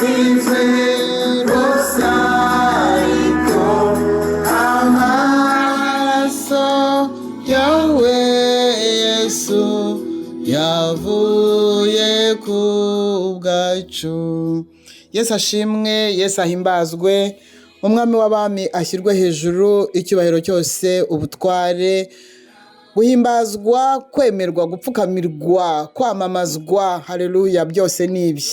Twatsinzwe rwose, ariko amaraso yawe Yesu yavuye ku bwacu. Yesu ashimwe, Yesu ahimbazwe, Umwami w'abami ashyirwe hejuru, icyubahiro cyose, ubutware, guhimbazwa, kwemerwa, gupfukamirwa, kwamamazwa, haleluya, byose ni ibi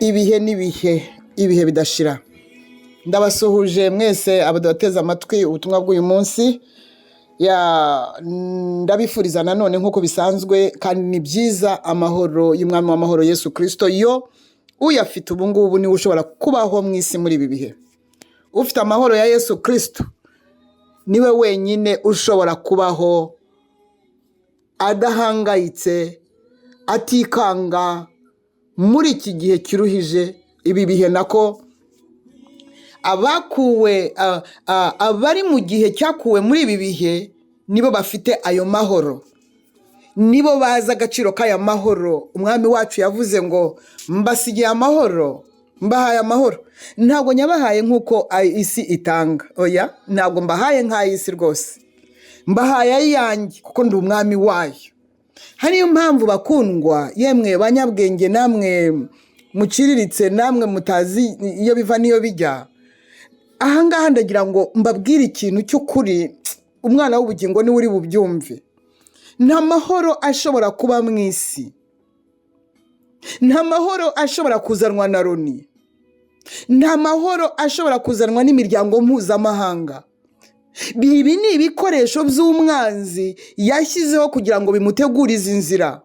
ibihe n'ibihe, ibihe bidashira. Ndabasuhuje mwese abadateze amatwi ubutumwa bw'uyu munsi. Ya, ndabifuriza nanone nk'uko bisanzwe kandi ni byiza, amahoro y'Umwami w'amahoro Yesu Kirisito. Yo uyafite ubu ngubu niwe ushobora kubaho mu isi muri ibi bihe. Ufite amahoro ya Yesu Kirisito niwe wenyine ushobora kubaho adahangayitse, atikanga muri iki gihe kiruhije, ibi bihe nako abakuwe, abari mu gihe cyakuwe muri ibi bihe nibo bafite ayo mahoro, nibo bazi agaciro k'aya mahoro. Umwami wacu yavuze ngo: "Mbasigiye amahoro, mbahaye amahoro, ntabwo nyabahaye nk'uko isi itanga. Oya, ntabwo mbahaye nk'ay'isi rwose, mbahaye ayanjye kuko ndi umwami wayo." Hariyo mpamvu, bakundwa, yemwe banyabwenge namwe muciriritse, namwe mutazi iyo biva n'iyo bijya, ahangaha ndagira ngo mbabwire ikintu cy'ukuri. Umwana w'ubugingo niwe uri bubyumve. Nta mahoro ashobora kuba mu isi, nta mahoro ashobora kuzanwa na Loni, nta mahoro ashobora kuzanwa n'imiryango mpuzamahanga. Ibi ni ibikoresho by'umwanzi yashyizeho kugira ngo bimutegurize inzira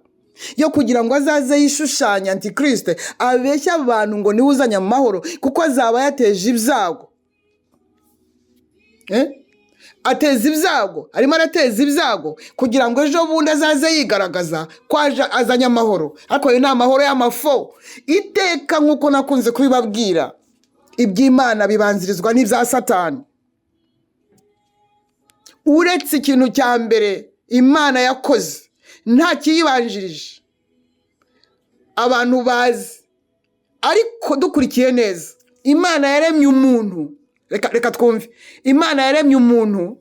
yo kugira ngo azaze yishushanya antikirisite, abeshye abantu ngo niwe uzanye amahoro, kuko azaba yateje ibyago. Eh? Ateza ibyago, arimo arateza ibyago kugira ngo ejo bundi azaze yigaragaza ko aje azanye amahoro, ariko ayo ni amahoro y'amafo. Iteka nk'uko nakunze kubibabwira, iby'Imana bibanzirizwa n'ibya Satani. Uretse ikintu cya mbere Imana yakoze nta kiyibanjirije abantu bazi, ariko dukurikiye neza, Imana yaremye umuntu. Reka twumve. Imana yaremye umuntu,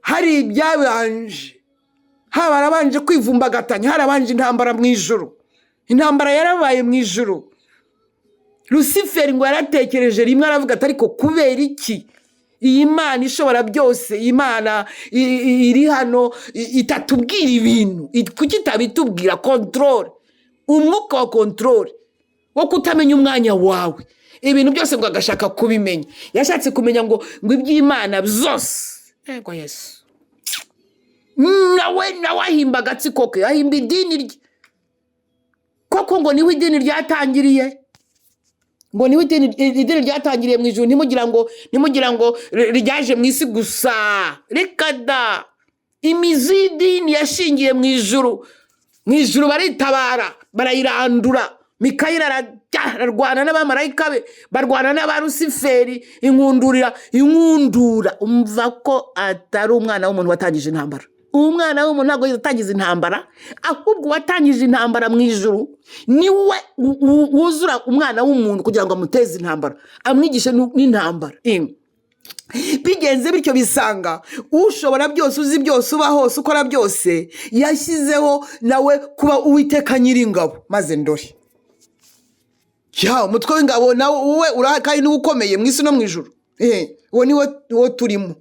hari ibyabanje, haba harabanje kwivumbagatanya, harabanje intambara mu ijuru. Intambara yarabaye mu ijuru. Rusiferi ngo yaratekereje rimwe, aravuga ati: "Ariko kubera iki iyi Mana ishobora byose, iyi Mana iri hano itatubwira ibintu? Kuki itabitubwira?" Contrôle, umwuka wa contrôle, wo kutamenya umwanya wawe, ibintu byose ngo agashaka kubimenya. Yashatse kumenya ngo iby'Imana byose. Yego Yesu, nawe ahimba agatsiko ke, ahimba idini rye koko, ngo niwe idini ryatangiriye, ngo niwe idini ryatangiriye mu ijuru. Ntimugira ngo ryaje mu isi gusa, reka da. Imizi y'idini yashingiye mu ijuru. Mu ijuru baritabara, barayirandura. Mikayeli arajya ararwana n'abamarayika be, barwana n'aba Rusiferi. Inkundurira, inkundura. Umva ko atari umwana w'umuntu watangije intambara. Umwana w'umuntu ntabwo yatangiza intambara, ahubwo uwatangije intambara mu ijuru niwe wuzura umwana w'umuntu kugira ngo amuteze intambara, amwigishe n'intambara. Bigenze bityo, bisanga ushobora byose, uzi byose, uba hose, ukora byose, yashyizeho nawe kuba Uwiteka Nyiringabo. Maze ndore ya umutwe w'ingabo nawe wowe urahari kandi niwe ukomeye mu isi no mu ijuru. Uwo niwo niwo turimo.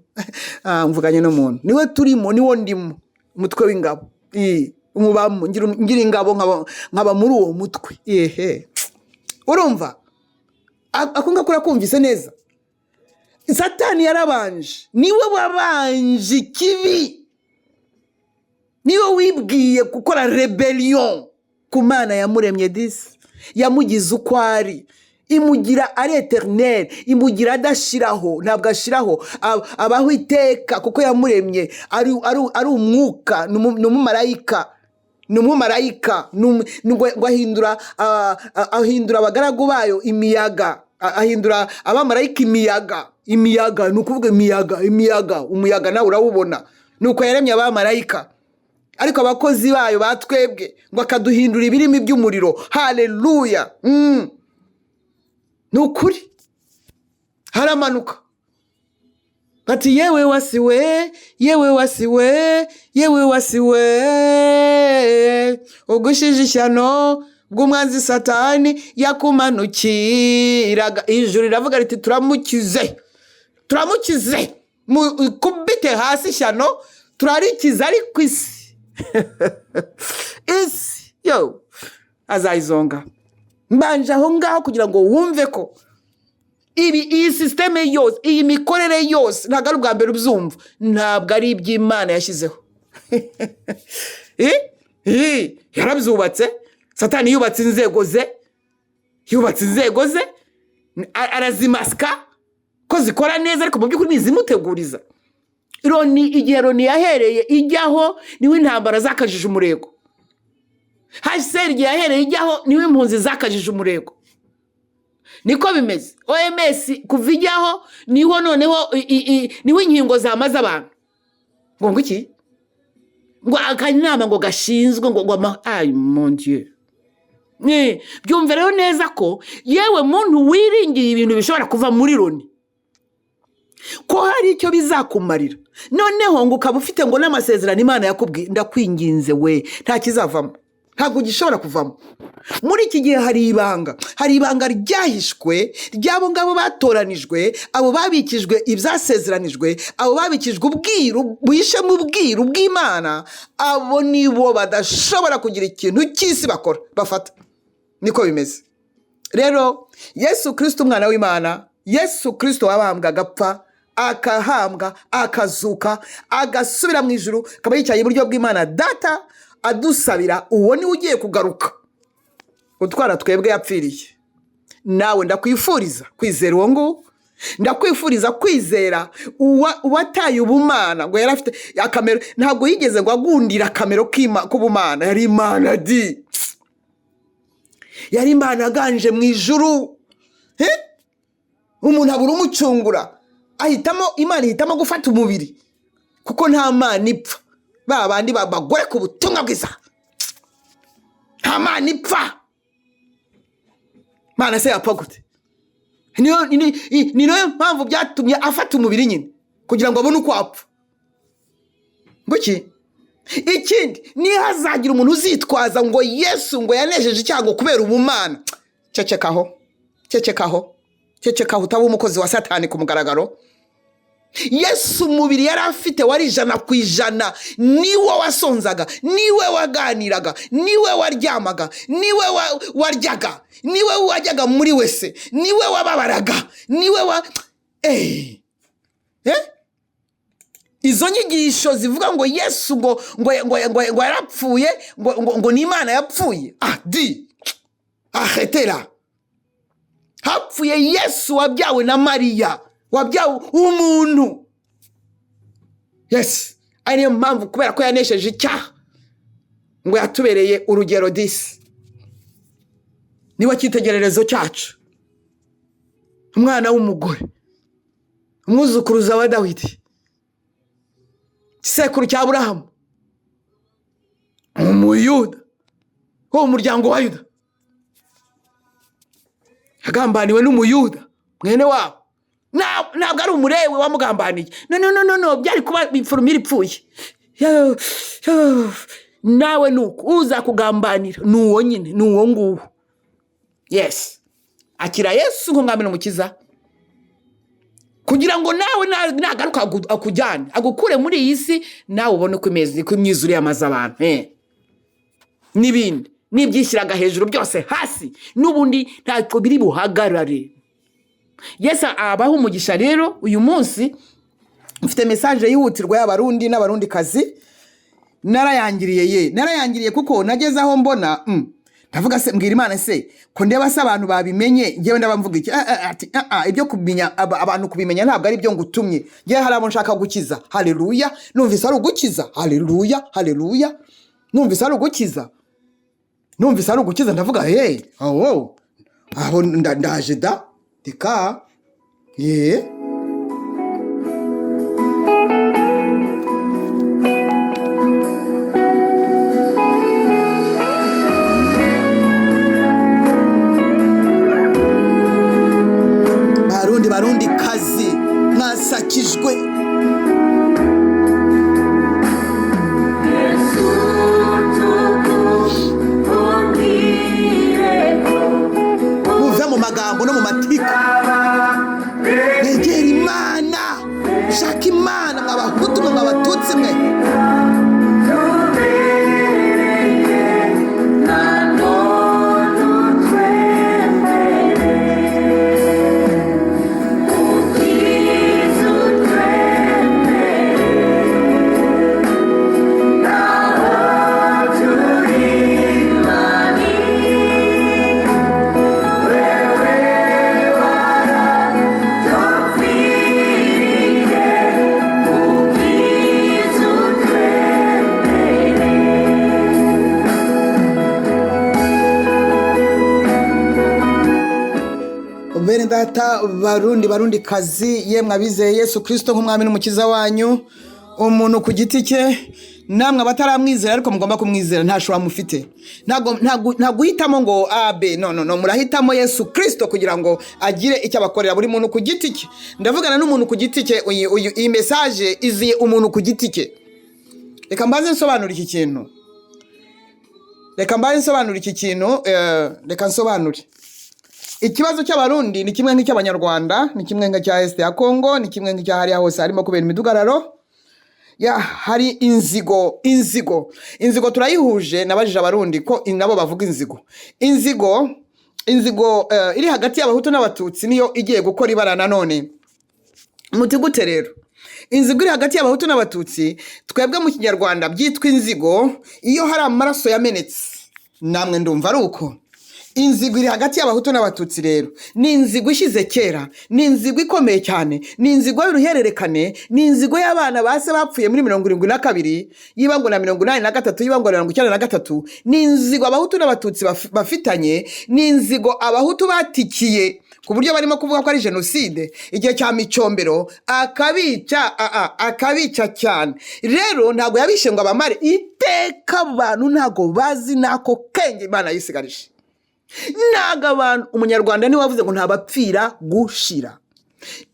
Mvuganye n'umuntu, niwe turimo, niwo ndimo, umutwe w'ingabo. Umubamo, ngira ingabo, nkaba muri uwo mutwe. Ehe, urumva ako ngako urakumvise neza. Satani yarabanje, niwe wabanje ikibi, niwe wibwiye gukora rébellion ku Mana yamuremye disi, yamugize uko ari, imugira ari éternel, imugira adashiraho. Ntabwo ashiraho, abaho iteka kuko yamuremye ari umwuka, ni umumarayika, ngo ahindura abagaragu bayo imiyaga, ahindura abamarayika imiyaga. Imiyaga ni ukuvuga imiyaga, imiyaga, umuyaga nawe urawubona. Ni uko yaremye abamarayika. Ariko abakozi bayo batwebwe ngo akaduhindura ibirimi by'umuriro. Haleluya. Ni ukuri haramanuka bati: "Yewe wasiwe, yewe wasiwe, yewe wasiwe, ugushije ishyano bw'umwanzi Satani yakumanukiraga." Ijuru riravuga riti: "Turamukize, turamukize, mukubite hasi ishyano, turarikiza." Ariko isi yo azayizonga. Mbanje aho ngaho kugira ngo wumve ko ibi, iyi système yose, iyi mikorere yose, ntabwo ari ubwa mbere ubyumva, ntabwo ari iby'Imana yashyizeho. Yarabyubatse. Satani yubatse inzego ze, yubatse inzego ze, arazimasika ko zikora neza, ariko mu by'ukuri ntizimuteguriza. Loni, igihe Loni yahereye ijyaho, niwe intambara zakajije umurego. HCR igihe yahereye ijyaho, niwe impunzi zakajije umurego. Niko bimeze. OMS kuva ijyaho, niho noneho niho inkingo zamaze abantu. Ngo iki? Ngo akanama ngo gashinzwe ngo ay mon Dieu. Byumve rero neza ko yewe muntu wiringiye ibintu bishobora kuva muri Loni, ko hari icyo bizakumarira, noneho ngo ukaba ufite ngo n'amasezerano Imana yakubwiye, ndakwinginze we, nta kizavamo, ntabwo gishobora kuvamo. Muri iki gihe hari ibanga, hari ibanga ryahishwe ry'abo ngabo batoranijwe, abo babikijwe ibyasezeranijwe, abo babikijwe ubwiru buhishe mu bwiru bw'Imana. Abo nibo badashobora kugira ikintu cy'isi bakora bafata. Niko bimeze rero. Yesu Kirisito, umwana w'Imana, Yesu Kirisito wabambwe, agapfa, akahambwa, akazuka, agasubira mu ijuru, akaba yicaye iburyo bw'Imana Data adusabira, uwo niwe ugiye kugaruka utwara twebwe yapfiriye. Nawe ndakwifuriza kwizera uwo nguwo, ndakwifuriza kwizera uwataye ubumana. Ngo yari afite akamero, ntabwo yigeze ngo agundira akamero k'ubumana. Yari Imana di, yari Imana aganje mu ijuru. Eh? Umuntu abura umucungura, ahitamo, Imana ihitamo gufata umubiri, kuko nta Mana ipfa. Ba bandi bagoreka ubutumwa bwiza, nta Mana ipfa. Mana se yapfa gute? Ni nayo mpamvu byatumye afata umubiri nyine, kugira ngo abone uko apfa. Nguki ikindi, nihazagira umuntu uzitwaza ngo Yesu ngo yanesheje icyago kubera ubumana, cecekaho, cecekaho, cecekaho, utaba umukozi wa Satani ku mugaragaro. Yesu umubiri yari afite wari 100%. Niwe wasonzaga, niwe waganiraga, niwe waryamaga, niwe waryaga, niwe wajyaga muri wese, niwe wababaraga, niwe wa Eh? Izo nyigisho zivuga ngo Yesu ngo yarapfuye, ngo ni Imana yapfuye, ah di ahetera. Hapfuye Yesu wabyawe na Mariya, wabyawe umuntu. Yes, ari niyo mpamvu, kubera ko yanesheje icyaha, ngo yatubereye urugero disi, niwe cyitegererezo cyacu, umwana w'umugore, umwuzukuruza wa Dawidi, igisekuru cya Aburahamu, umuyuda wo mu muryango wa Yuda, yagambaniwe n'umuyuda mwene wabo. Ntabwo ari umurewe wamugambaniye. No, no, no, no, no, byari kuba formule ipfuye. Yo, yo. Nawe nuko uzakugambanira ni uwo nyine, ni uwo nguwo. Yes, akira Yesu nk'umwami n'umukiza, kugira ngo nawe nagaruka akujyane, agukure muri iyi si, nawe ubone uko imeze, uko imyuzure yamaze abantu, n'ibindi n'ibyishyiraga hejuru byose hasi, n'ubundi ntabwo biri buhagarare. Yesu abaho umugisha. Rero uyu munsi mfite message yihutirwa y'Abarundi n'Abarundikazi. Narayangiriye ye, narayangiriye, kuko nageze aho mbona, ndavuga se, mbwira Imana se ko ndeba se abantu babimenye, ngewe ndaba mvuga iki? Ati: "Ah, ah, ibyo kumenya abantu kubimenya ntabwo ari byo ngutumye. Ngewe hari abo nshaka gukiza." Haleluya! Numvise ari ugukiza. Haleluya, haleluya! Numvise ari ugukiza, numvise ari ugukiza. Ndavuga: "Hey, aho aho ndaje da reka ye." magambo no mu matiku. Mwegere Imana, shaka Imana, mwa Bahutu mwe, mwa Batutsi mwe. Bene data Barundi, Barundi kazi, yemwe abizeye Yesu Kristo nk'umwami n'umukiza wanyu, umuntu ku giti cye, namwe abataramwizera ariko mugomba kumwizera, nta shobora mufite, ntabwo guhitamo ngo A B, no no no, murahitamo Yesu Kristo kugira ngo agire icyo abakorera buri muntu ku giti cye. Ndavugana n'umuntu ku giti cye, iyi message iziye umuntu ku giti cye. Reka mbanze nsobanure iki kintu, reka mbanze nsobanure iki kintu, reka nsobanure. Ikibazo cy'Abarundi ni kimwe nk'icy'Abanyarwanda, ni kimwe nk'icya Est ya Congo, ni kimwe nk'icya hariya hose harimo kubera imidugararo. Ya hari inzigo, inzigo, inzigo turayihuje. Nabajije Abarundi ko nabo bavuga inzigo. Inzigo, inzigo iri hagati y'Abahutu n'Abatutsi niyo igiye gukora ibara nanone. Muti gute rero? Inzigo iri hagati y'Abahutu n'Abatutsi, twebwe mu Kinyarwanda byitwa inzigo iyo hari amaraso yamenetse. Namwe ndumva ari uko. Inzigo iri hagati y'Abahutu n'Abatutsi rero ni inzigo ishize kera, ni inzigo ikomeye cyane, ni inzigo y'uruhererekane, ni inzigo y'abana ba se bapfuye muri 72, yiba ngo na 83, yiba ngo na 93. Ni inzigo Abahutu n'Abatutsi bafitanye, ni inzigo Abahutu batikiye ku buryo barimo kuvuga ko ari jenoside igihe cya Micombero, akabica, akabica cyane. Rero ntabwo yabishe ngo abamare iteka, abantu ntabwo bazi n'ako kenge Imana yisigarije. Ntabwo abantu, Umunyarwanda niwe wavuze ngo ntabapfira gushira.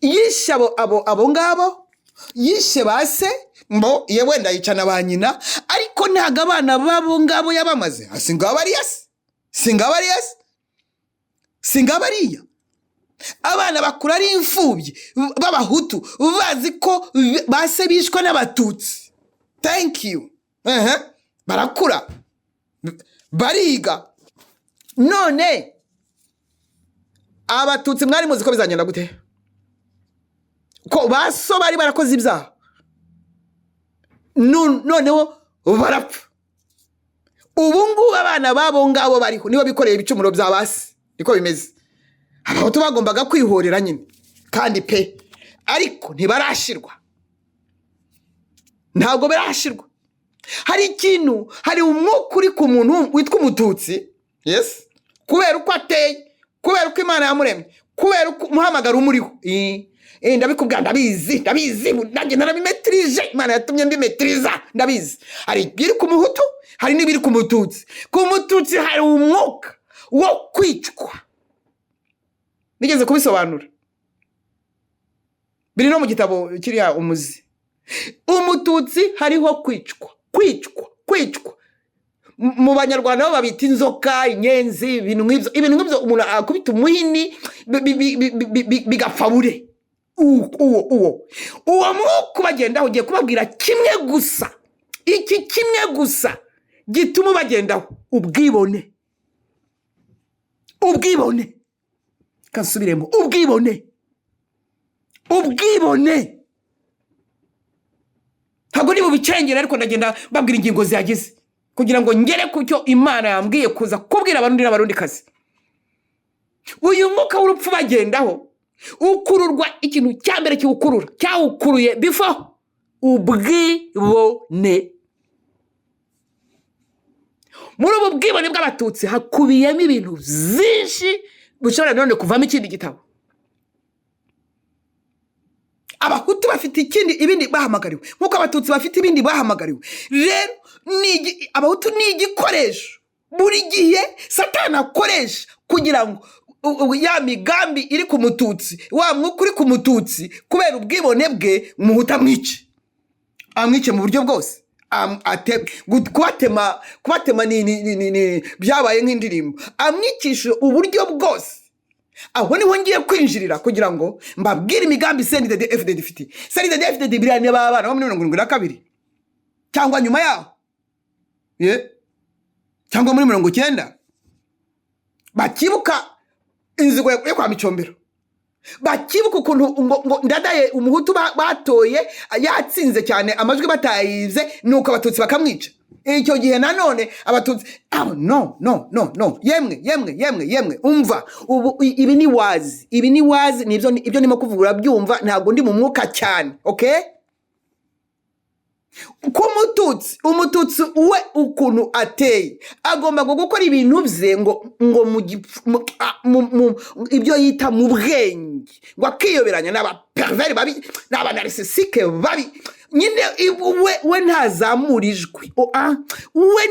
Yishe abo ngabo, yishe ba se, mbo ye wenda yicana ba nyina, ariko ntabwo abana b'abo ngabo yabamaze. Singabo ariya se, singabo ariya se, singabo ariya. Abana bakura ari imfubyi b'Abahutu bazi ko ba se bishwe n'Abatutsi. Thank you. Barakura, bariga. None Abatutsi mwari muzi ko bizagenda gute, ko ba so bari barakoze ibyaha, noneho barapfa. Ubu ngubu abana b'abo ngabo bariho nibo bikoreye ibicumuro bya ba se, niko bimeze. Abahutu bagombaga kwihorera nyine kandi pe, ariko ntibarashirwa, ntabwo barashirwa. Hari ikintu, hari umwuka uri ku muntu witwa Umututsi, yes, kubera uko ateye, kubera uko Imana yamuremye, kubera uko umuhamagaro umuriho. Ndabikubwira, ndabizi, ndabizi, nanjye narabimetirije, Imana yatumye mbimetiriza, ndabizi. Hari ibiri ku Muhutu, hari n'ibiri ku Mututsi. Ku Mututsi hari umwuka wo kwicwa, nigeze kubisobanura, biri no mu gitabo kiriya Umuzi. Umututsi hariho kwicwa, kwicwa, kwicwa. Mu Banyarwanda bo babita inzoka, inyenzi, ibintu nk'ibyo, ibintu nk'ibyo. Umuntu akubita umuhini bigapfa bure. Uwo mwuka ubagendaho, ugiye kubabwira kimwe gusa, iki kimwe gusa gituma ubagendaho: ubwibone, ubwibone. Kansubiremo, ubwibone, ubwibone. Ntabwo ni bubicengera, ariko ndagenda mbabwira ingingo zihagize kugira ngo ngere ku cyo Imana yambwiye kuza kubwira Abarundi n'Abarundi kazi. Uyu mwuka w'urupfu bagendaho ukururwa, ikintu cya mbere kiwukurura, cyawukuruye before, ubwibone. Muri ubu bwibone bw'Abatutsi hakubiyemo ibintu byinshi bishobora none kuvamo ikindi gitabo. Abahutu bafite ikindi, ibindi bahamagariwe, nk'uko Abatutsi bafite ibindi bahamagariwe. Rero Abahutu ni igikoresho buri gihe Satani akoresha kugira ngo ya migambi iri ku Mututsi, wa mwuka uri ku Mututsi, kubera ubwibone bwe, Umuhutu amwice, amwice mu buryo bwose. Kubatema, kubatema ni byabaye nk'indirimbo, amwicisha uburyo bwose. Aho niho ngiye kwinjirira kugira ngo mbabwire imigambi CNDD FDD ifite. CNDD FDD biriya ni abana bo muri 72 cyangwa nyuma yaho, ye, cyangwa muri 90, bakibuka inzigo yo kwa Micombero, bakibuka ukuntu ngo Ndadaye, umuhutu batoye yatsinze cyane, amajwi batayize, nuko abatutsi bakamwica. Icyo gihe nanone abatutsi, oh, no, no, no, no, yemwe, yemwe, yemwe, yemwe, umva ubu ibi ni wazi, ibi ni wazi, nibyo ibyo ndimo kuvuga urabyumva. Ntabwo ndi mu mwuka cyane, okay? Ko umututsi we ukuntu ateye, agomba ngo gukora ibintu bye ngo mu ibyo yita mu bwenge, ngo akiyoberanya n'abapervers babi n'abanarcissistes babi nyine. We ntazamura ijwi. O, ah, we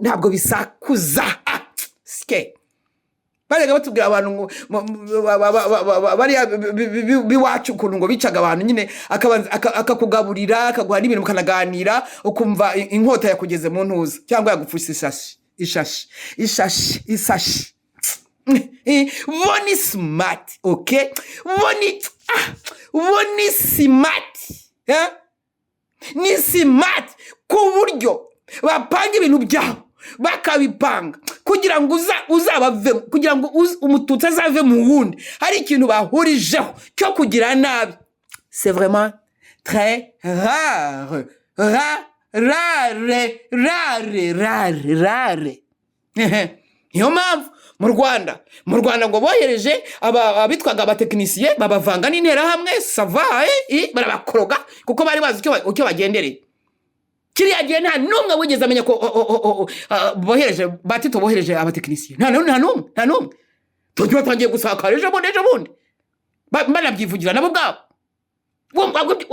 ntabwo bisakuza. Ah, sike bajyaga batubwira abantu ngo bariya b'iwacu ukuntu ngo bicaga abantu nyine, akabanza akakugaburira, akaguha n'ibintu, mukanaganira, ukumva inkota yakugeze mu ntuza cyangwa yagupfusha ishashi, ishashi, ishashi, isashi. Bo ni smart, okay? Bo ni smart, eh? Ni smart ku buryo bapanga ibintu byabo, bakabipanga kugira ngo uzabavemo, kugira ngo umututsi azave mu wundi hari ikintu bahurijeho cyo kugira nabi. C'est vraiment très rare, rare, rare, rare, rare. Niyo mpamvu mu Rwanda ngo bohereje abitwaga abatekinisiye, babavanga n'interahamwe, ça va, barabakoroga kuko bari bazi icyo bagendereye. Kiriya gihe nta n'umwe wigeze amenya ko bohereje batito, bohereje abatekinisiye. Nta n'umwe, nta n'umwe, nta n'umwe. Tujya batangiye gusakara ejo bundi, ejo bundi banabyivugira nabo ubwabo.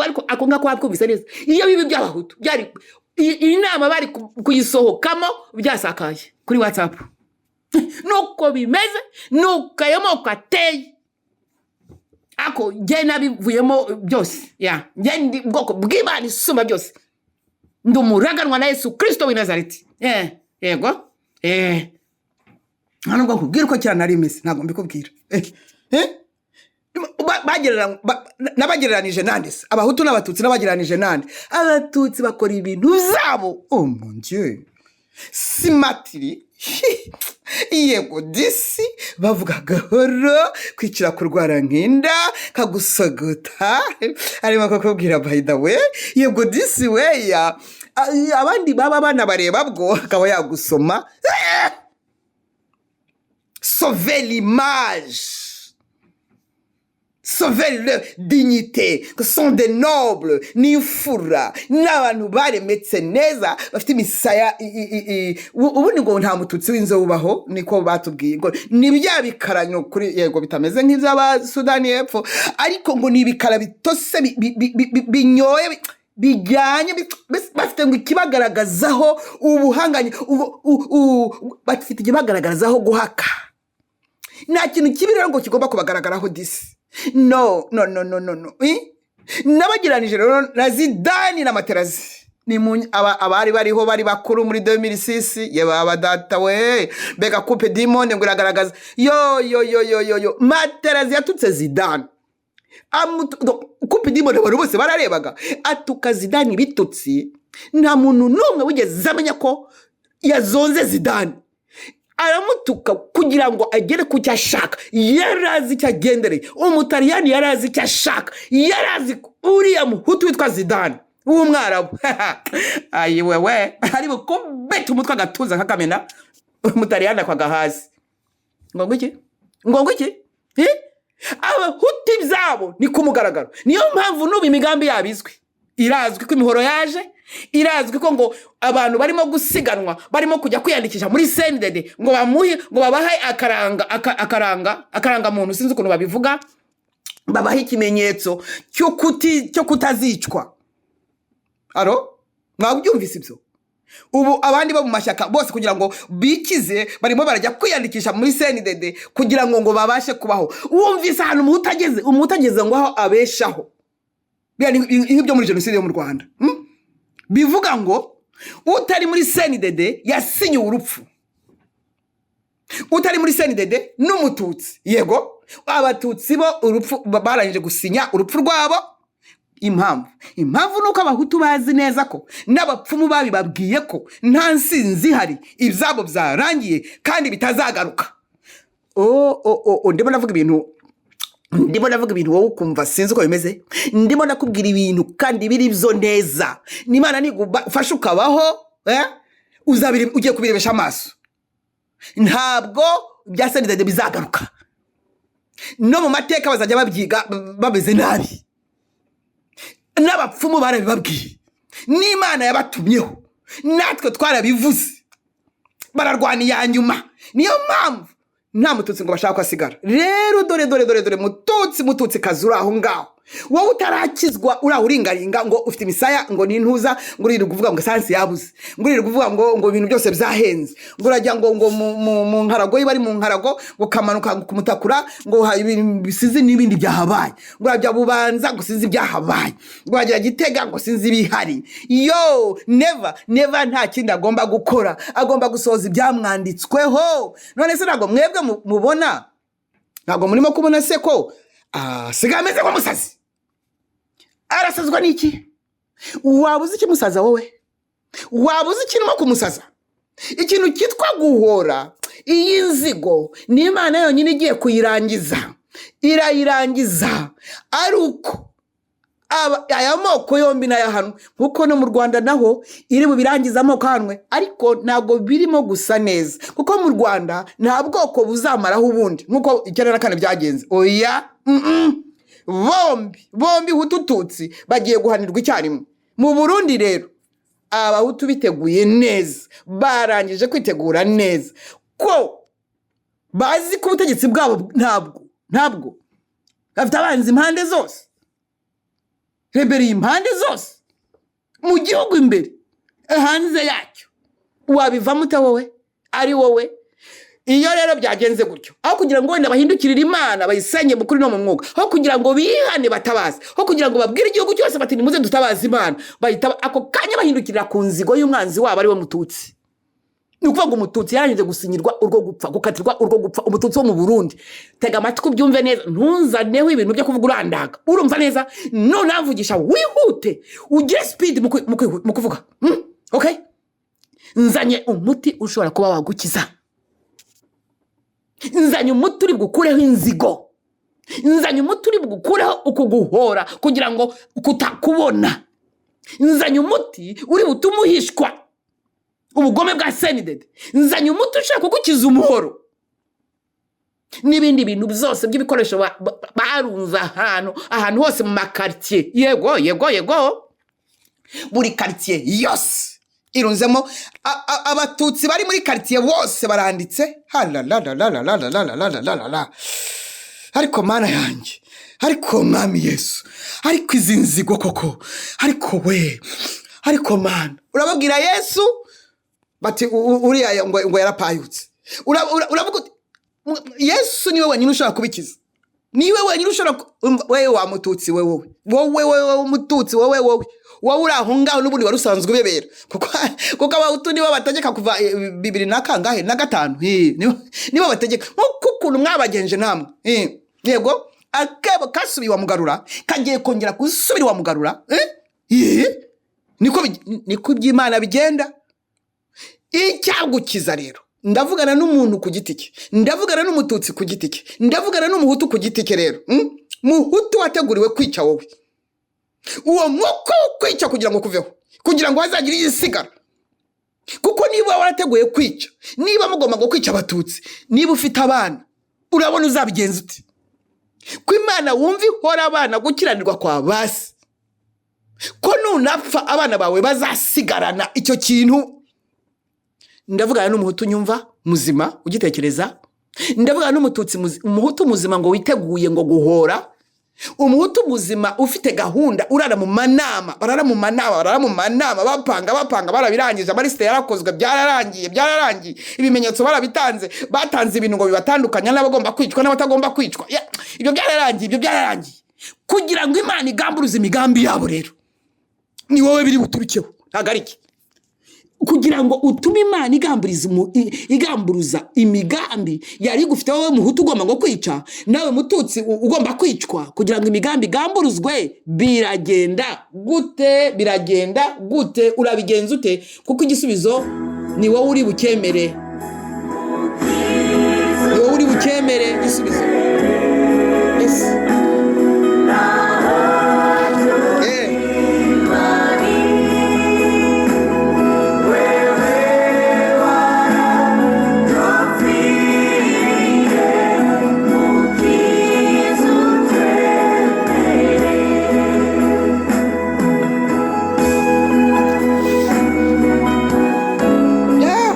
Ariko ako ngako wakumvise neza, iyo bibi by'abahutu byari iyi nama bari kuyisohokamo byasakaye kuri WhatsApp. Nuko bimeze, nuko ayo moko ateye. Ako njye nabivuyemo byose, ya, njye ndi ubwoko bw'Imana isumba byose, ndi umuraganwa na Yesu Kirisito w'i Nazareti. Yego. Nta nubwo nkubwira uko kera nari imeze, ntabwo mbikubwira. Nabagereranije nande se? Abahutu n'abatutsi nabagereranije nande? Abatutsi bakora ibintu byabo, oh mon Dieu, smartly, yego disi, bavuga gahoro, kwicara kurwara nkinda kagusogota, arimo kukubwira by the way, yego disi weya. Abandi baba banabareba bwo akaba yagusoma. Sauver l'image, sauver leur dignité, que sont des nobles, n'imfura, n'abantu baremetse neza, bafite imisaya. Ubundi ngo nta mututsi w'inzobe ubaho, niko batubwiye, ngo ni bya bikaranyo kuri, yego, bitameze nk'iby'abasudani y'Epfo, ariko ngo ni ibikara bitose, binyoye, bijyanye, bafite ngo ikibagaragazaho ubuhanganye, bafite ikibagaragazaho guhaka. Nta kintu kibi rero ngo kigomba kubagaragaraho disi. No, no, no, no, no, no. Eh? Nabagereranije rero na Zidane na Materazzi. Ni abari bariho bari bakuru muri 2006, ye baba data we, mbega Coupe du Monde ngo iragaragaza yo, yo, yo, yo, yo, yo! Materazzi yatutse Zidane. Coupe du Monde abantu bose bararebaga, atuka Zidane ibitutsi, nta muntu n'umwe wigeze amenya ko yazonze Zidane. Aramutuka kugira ngo agere ku cyo ashaka. Yari azi icyo agendereye. Umutaliyani yari azi icyo ashaka, yari azi ko uriya muhutu witwa Zidane w'umwarabu, ayiwewe, ari bukubete umutwe, agatuza kakamena, umutaliyani akwaga hasi. Ngo ngwiki, ngo ngwiki? Eh? Abahutu ibyabo ni ku mugaragaro. Niyo mpamvu n'ubu imigambi yabo izwi, irazwi ko imihoro yaje, irazwi ko ngo abantu barimo gusiganwa, barimo kujya kwiyandikisha muri CNDD, ngo bamuhe, ngo babahe akaranga, akarangamuntu, sinzi ukuntu babivuga, babaha ikimenyetso cyo kutazicwa. Aro mwabyumvise ibyo? Ubu abandi bo mu mashyaka bose, kugira ngo bikize, barimo barajya kwiyandikisha muri CNDD kugira ngo babashe kubaho. Wumvise ahantu umuhutu ageze? Umuhutu ageze ngo aho abeshaho. Biriya ni nk'ibyo muri jenoside yo mu Rwanda, Bivuga ngo utari muri CNDD yasinyiwe urupfu, utari muri CNDD n'umututsi, yego. Abatutsi bo urupfu barangije gusinya urupfu rwabo. Impamvu ni uko Abahutu bazi neza ko n'abapfumu babibabwiye ko nta nsinzi ihari, ibyabo byarangiye kandi bitazagaruka. O, ndimo navuga ibintu, ndimo navuga ibintu wowe ukumva sinzi uko bimeze. Ndimo nakubwira ibintu kandi biri byo neza. N'Imana nigufasha ukabaho, uzabire ugiye kubirebesha amaso. Ntabwo bya CNDD bizagaruka, no mu mateka bazajya babyiga bameze nabi. N'abapfumu barabibabwiye, n'Imana yabatumyeho, natwe twarabivuze. Bararwana iya nyuma. Niyo mpamvu nta Mututsi ngo bashaka ko asigara. Rero dore, dore, dore, dore, Mututsi, Mututsi kazi uri aho ngaho, wowe utarakizwa, uri aho uringaringa ngo ufite imisaya, ngo ni intuza, ngo uririrwa uvuga ngo essence yabuze, ngo uririrwa uvuga ngo ibintu byose byahenze, ngo urajya ngo mu Nkarago, iyo bari mu Nkarago, ngo kamanuka kumutakura, ngo ibintu bisize n'ibindi byahabaye, ngo urajya Bubanza ngo sinzi ibyahabaye, ngo urajya Gitega ngo sinzi ibihari. Yo, never, never. Nta kindi agomba gukora, agomba gusohoza ibyamwanditsweho. None se ntabwo mwebwe mubona, ntabwo murimo kubona se ko asigaye ameze nk'umusazi? Arasazwa n'iki? Waba uzi ikimusaza wowe? Waba uzi ikirimo kumusaza? Ikintu cyitwa guhora. Iyi nzigo ni Imana yonyine igiye kuyirangiza. Irayirangiza ari uko aya moko yombi n'ayahanwe, nkuko no mu Rwanda naho iri bubirangize amoko ahanwe. Ariko ntabwo birimo gusa neza, kuko mu Rwanda nta bwoko buzamaraho ubundi nkuko 94 byagenze. Oya, Bombi bombi, Hutu, Tutsi, bagiye guhanirwa icyarimwe. Mu Burundi rero Abahutu biteguye neza, barangije kwitegura neza ko bazi ko ubutegetsi bwabo ntabwo bafite abanzi impande zose, rebereye impande zose, mu gihugu imbere, hanze yacyo. Wabivamo ute wowe ari wowe? Iyo rero byagenze gutyo, aho kugira ngo wenda bahindukirire Imana, bayisenge mu kuri no mu mwuka, aho kugira ngo bihane batabaze, aho kugira ngo babwire igihugu cyose bati: "Nimuze dutabaze Imana", bahita ako kanya bahindukirira ku nzigo y'umwanzi wabo, ari we Mututsi. Ni ukuvuga ngo Umututsi yarangije gusinyirwa urwo gupfa, gukatirwa urwo gupfa. Umututsi wo mu Burundi, tega amatwi ubyumve neza, ntunzaneho ibintu byo kuvuga urandaga. Urumva neza? Nunamvugisha wihute, ugire speed mu kuvuga. Okay? Nzanye umuti ushobora kuba wagukiza, nzanye umuti uri bugukureho inzigo, nzanye umuti uri bugukureho ukuguhora kugira ngo kutakubona, nzanye umuti uri butume uhishwa ubugome bwa CNDD, nzanye umuti ushobora kugukiza umuhoro n'ibindi bintu byose by'ibikoresho barunze ahantu hose mu makaritsiye. Yego, yego, yego, buri karitsiye yose irunzemo Abatutsi bari muri karitsiye bose baranditse. Halalalalalalalalalalalala! Ariko Mana yanjye, ariko Mwami Yesu, ariko izi nzigo koko, ariko we, ariko Mana! Urababwira Yesu bati: "Uriya ngo yarapayutse." Uravuga uti Yesu niwe wenyine ushobora kubikiza, niwe wenyine ushobora umva, wewe wa Mututsi, we, wowe, wowe, wowe Mututsi, wowe, wowe, wowe uri aho ngaho n'ubundi wari usanzwe ubebera, kuko Abahutu nibo bategeka kuva bibiri na kangahe na gatanu. Nibo bategeka nk'uko ukuntu mwabagenje namwe. Yego, akebo kasubiye iwa Mugarura kagiye kongera gusubira iwa Mugarura. Niko iby'Imana bigenda. Icyagukiza rero, ndavugana n'umuntu ku giti cye, ndavugana n'Umututsi ku giti cye, ndavugana n'Umuhutu ku giti cye rero, Muhutu wateguriwe kwica wowe, uwo mwuka wo kwica kugira ngo kuveho, kugira ngo hazagire igisigara. Kuko niba warateguye kwica, niba mugomba ngo kwica Abatutsi, niba ufite abana, urabona uzabigenza ute? Ko Imana wumva ihora abana gukiranirwa kwa basi, ko nunapfa abana bawe bazasigarana icyo kintu. Ndavugana n'Umuhutu nyumva muzima ugitekereza, ndavugana n'Umututsi Umuhutu muzima ngo witeguye ngo guhora, Umuhutu muzima ufite gahunda, urara mu manama, barara mu manama, barara mu manama bapanga, bapanga, barabirangije, amalisite yarakozwe, byararangiye, byararangiye, ibimenyetso barabitanze, batanze ibintu ngo bibatandukanya n'abagomba kwicwa n'abatagomba kwicwa. Ibyo byararangiye, ibyo byararangiye. Kugira ngo Imana igamburuze imigambi yabo rero, ni wowe biri buturukeho, ntabwo ari iki. Kugira ngo utume Imana igamburiza igamburuza imigambi yari igufite wowe Muhutu ugomba ngo kwica, nawe Mututsi ugomba kwicwa, kugira ngo imigambi igamburuzwe, biragenda gute? Biragenda gute? Urabigenza ute? Kuko igisubizo ni wowe uri bukemere, ni wowe uri bukemere igisubizo. Yes. Yeah.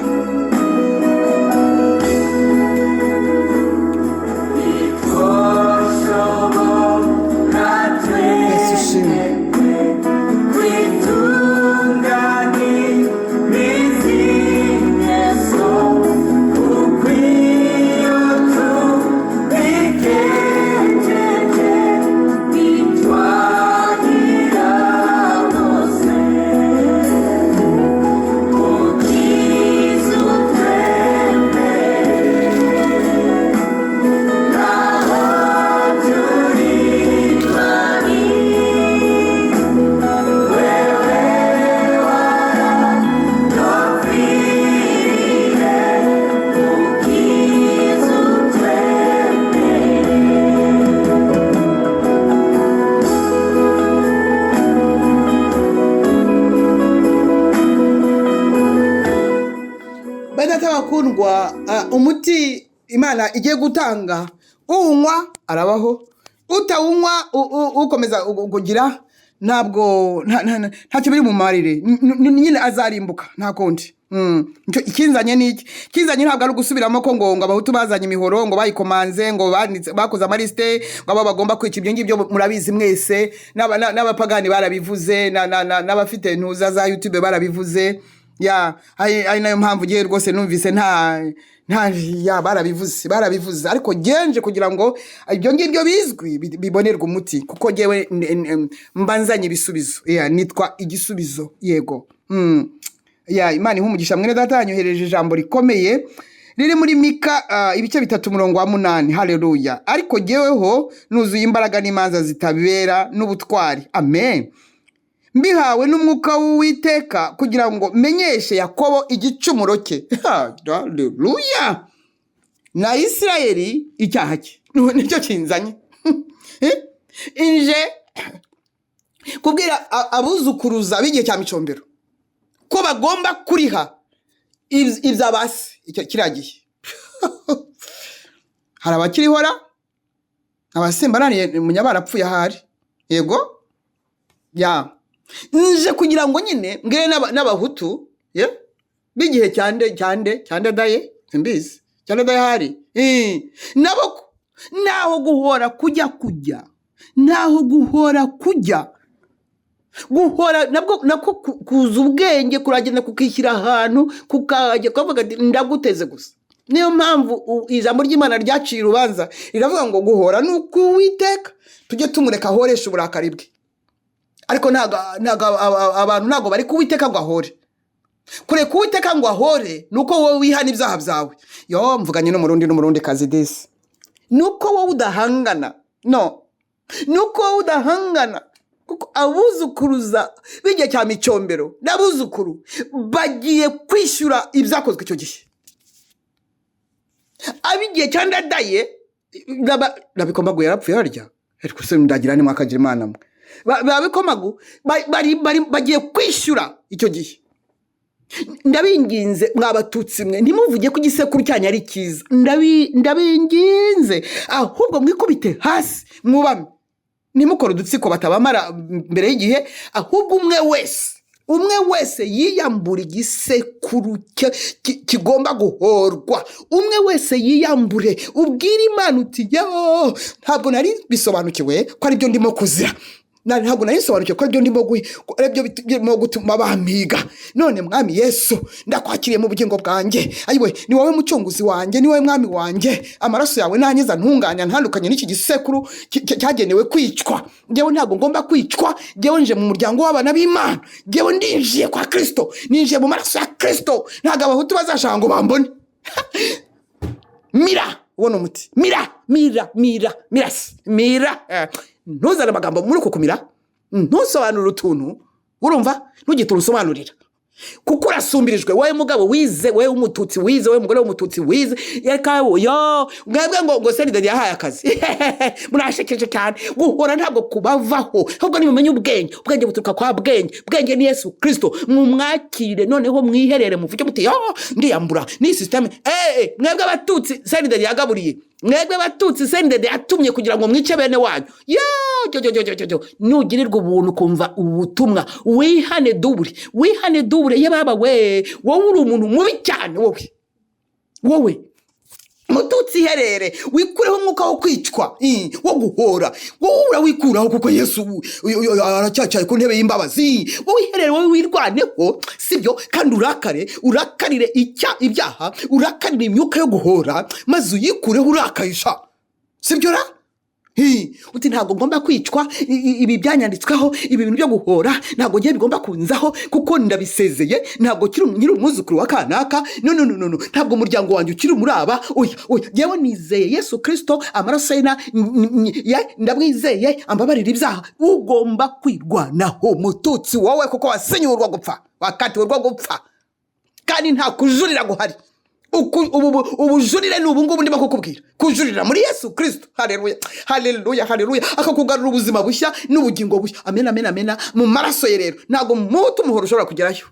Yesu ushimwe. Badata bakundwa, umuti Imana igiye gutanga, uwunywa arabaho, utawunywa ukomeza kugira ntabwo ntacyo biri bumarire. Nyine azarimbuka, nta kundi. Ikinzanye ni iki? Ikinzanye ntabwo ari ugusubiramo ko ngo Abahutu bazanye imihoro, ngo bayikomanze, ngo banditse, bakoze amalisite, ngo abo bagomba kwica. Ibyo ngibyo murabizi mwese, n'abapagani barabivuze, n'abafite ntuza za YouTube barabivuze. Ya, ari nayo mpamvu ngiye rwose numvise nta ya barabivuze, barabivuze, ariko genje kugira ngo ibyo ngibyo bizwi, bibonerwe umuti, kuko ngewe mba nzanye ibisubizo. Ya, nitwa igisubizo, yego. Ya, Imana iha mwene data yanyohereje ijambo rikomeye riri muri Mika ibice 3, umurongo wa 8. Haleluya! "Ariko jyeweho nuzuye imbaraga n'imanza zitabera n'ubutwari, amen, mbihawe n'Umwuka w'Uwiteka, kugira ngo menyeshe Yakobo igicumuro cye." Haleluya! "Na Isirayeli icyaha cye." Nicyo kinzanye. Inje kubwira abuzukuruza b'igihe cya Micombero ko bagomba kuriha iby'abasi icyo kiriya gihe. Hari abakirihora, abasimba munyabara apfuye ahari. Yego, ya, nje kugira ngo nyine mbwire n'Abahutu ye b'igihe cyande cyande cyande daye, simbizi, cyande daye ahari. Nabo ko naho guhora kujya naho guhora kujya guhora nabwo nako kuza ubwenge kuragenda kukishyira ahantu, kukajya kukavuga ati: "Ndaguteze gusa." Niyo mpamvu ijambo ry'Imana ryaciye urubanza, riravuga ngo guhora ni ukuwiteka, tujye tumureka ahoresha uburakari bwe. Ariko ntabwo abantu ntabwo bari kuwiteka ngo ahore. Kureka Uwiteka ngo ahore ni uko wowe wihana ibyaha byawe. Yo, mvuganye n'Umurundi n'Umurundi kazi disi. Ni uko wowe udahangana, no ni uko wowe udahangana, kuko abuzukuruza b'igihe cya Micombero n'abuzukuru bagiye kwishyura ibyakozwe icyo gihe. Ab'igihe cya Ndadaye, Nabikomagu yarapfuye harya, ariko se ndagira ni mwakagira Imana mwe. Babikomagu bagiye kwishyura icyo gihe. Ndabinginze, mwabatutsi mwe, ntimuvuge ko igisekuru cyanyu ari cyiza. Ndabinginze, ahubwo mwikubite hasi mwubame, ntimukore udutsiko batabamara mbere y'igihe, ahubwo umwe wese, umwe wese yiyambura igisekuru cye kigomba guhorwa. Umwe wese yiyambure, ubwire Imana uti: "Yo, ntabwo nari bisobanukiwe ko aribyo ndimo kuzira." Ntabwo nari nsobanukiwe ko aribyo ndimo ko aribyo birimo gutuma bampiga. None Mwami Yesu, ndakwakiriye mu bugingo bwanjye. Ayiwe, ni wowe mucunguzi wanjye, ni wowe Mwami wanjye. Amaraso yawe nanyiza, ntunganya, ntandukanye n'iki gisekuru cyagenewe kwicwa. Njyewe ntabwo ngomba kwicwa. Njyewe nje mu muryango w'abana b'Imana. Njyewe ndinjiye kwa Kristo, ninjiye mu maraso ya Kristo. Ntabwo Abahutu bazashaka ngo bambone. Mira, ubona umuti. Mira, mira, mira, mira, mira. Ntuzane amagambo muri uku kumira, ntusobanure utuntu, urumva? Ntugite urusobanurira, kuko urasumbirijwe. Wowe mugabo wize, wowe w'Umututsi wize, wowe mugore w'Umututsi wize, reka yo mwebwe ngo CNDD yahaye akazi, murashekeje cyane. Guhora ntabwo kubavaho, ahubwo nimumenye ubwenge. Ubwenge buturuka kwa Bwenge. Bwenge ni Yesu Kristo. Mumwakire, noneho mwiherere, muvuge muti: "Yo, ndiyambura ni système." Mwebwe Abatutsi CNDD yagaburiye, mwebwe Abatutsi CNDD yatumye kugira ngo mwice bene wanyu, yo yo yo yo yo yo! Nugirirwa ubuntu kumva ubutumwa, wihane double, wihane double. Ye baba we, wowe uri umuntu mubi cyane. Wowe, wowe Mututsi, iherere, wikureho umwuka wo kwicwa, wo guhora. Wowe urawikuraho, kuko Yesu aracyacyaye ku ntebe y'imbabazi. Wowe iherere, wowe wirwaneho, sibyo? Kandi urakare, urakarire ibyaha, urakarire imyuka yo guhora, maze uyikureho urakayisha, sibyo ra? Uti: "Ntabwo ngomba kwicwa. Ibi byanyanditsweho, ibi bintu byo guhora ntabwo ngiye bigomba kunzaho, kuko ndabisezeye. Ntabwo nkiri umwuzukuru wa kanaka. No, no, no, no, no. Ntabwo umuryango wanjye ukiri muri aba. Oya, oya, njyewe nizeye Yesu Kirisito, amaraso ye ndamwizeye, ambabarira ibyaha." Ugomba kwirwanaho, Mututsi wowe, kuko wasinyiwe urwo gupfa, wakatiwe urwo gupfa, kandi nta kujurira guhari. Ubujurire ni ubu ngubu ndimo kukubwira, kujurira muri Yesu Kirisito. Haleluya, haleluya, haleluya! Akakugarura ubuzima bushya n'ubugingo bushya. Amen, amen, amen. Mu maraso ye rero ntabwo mutu umuhoro ushobora kugerayo.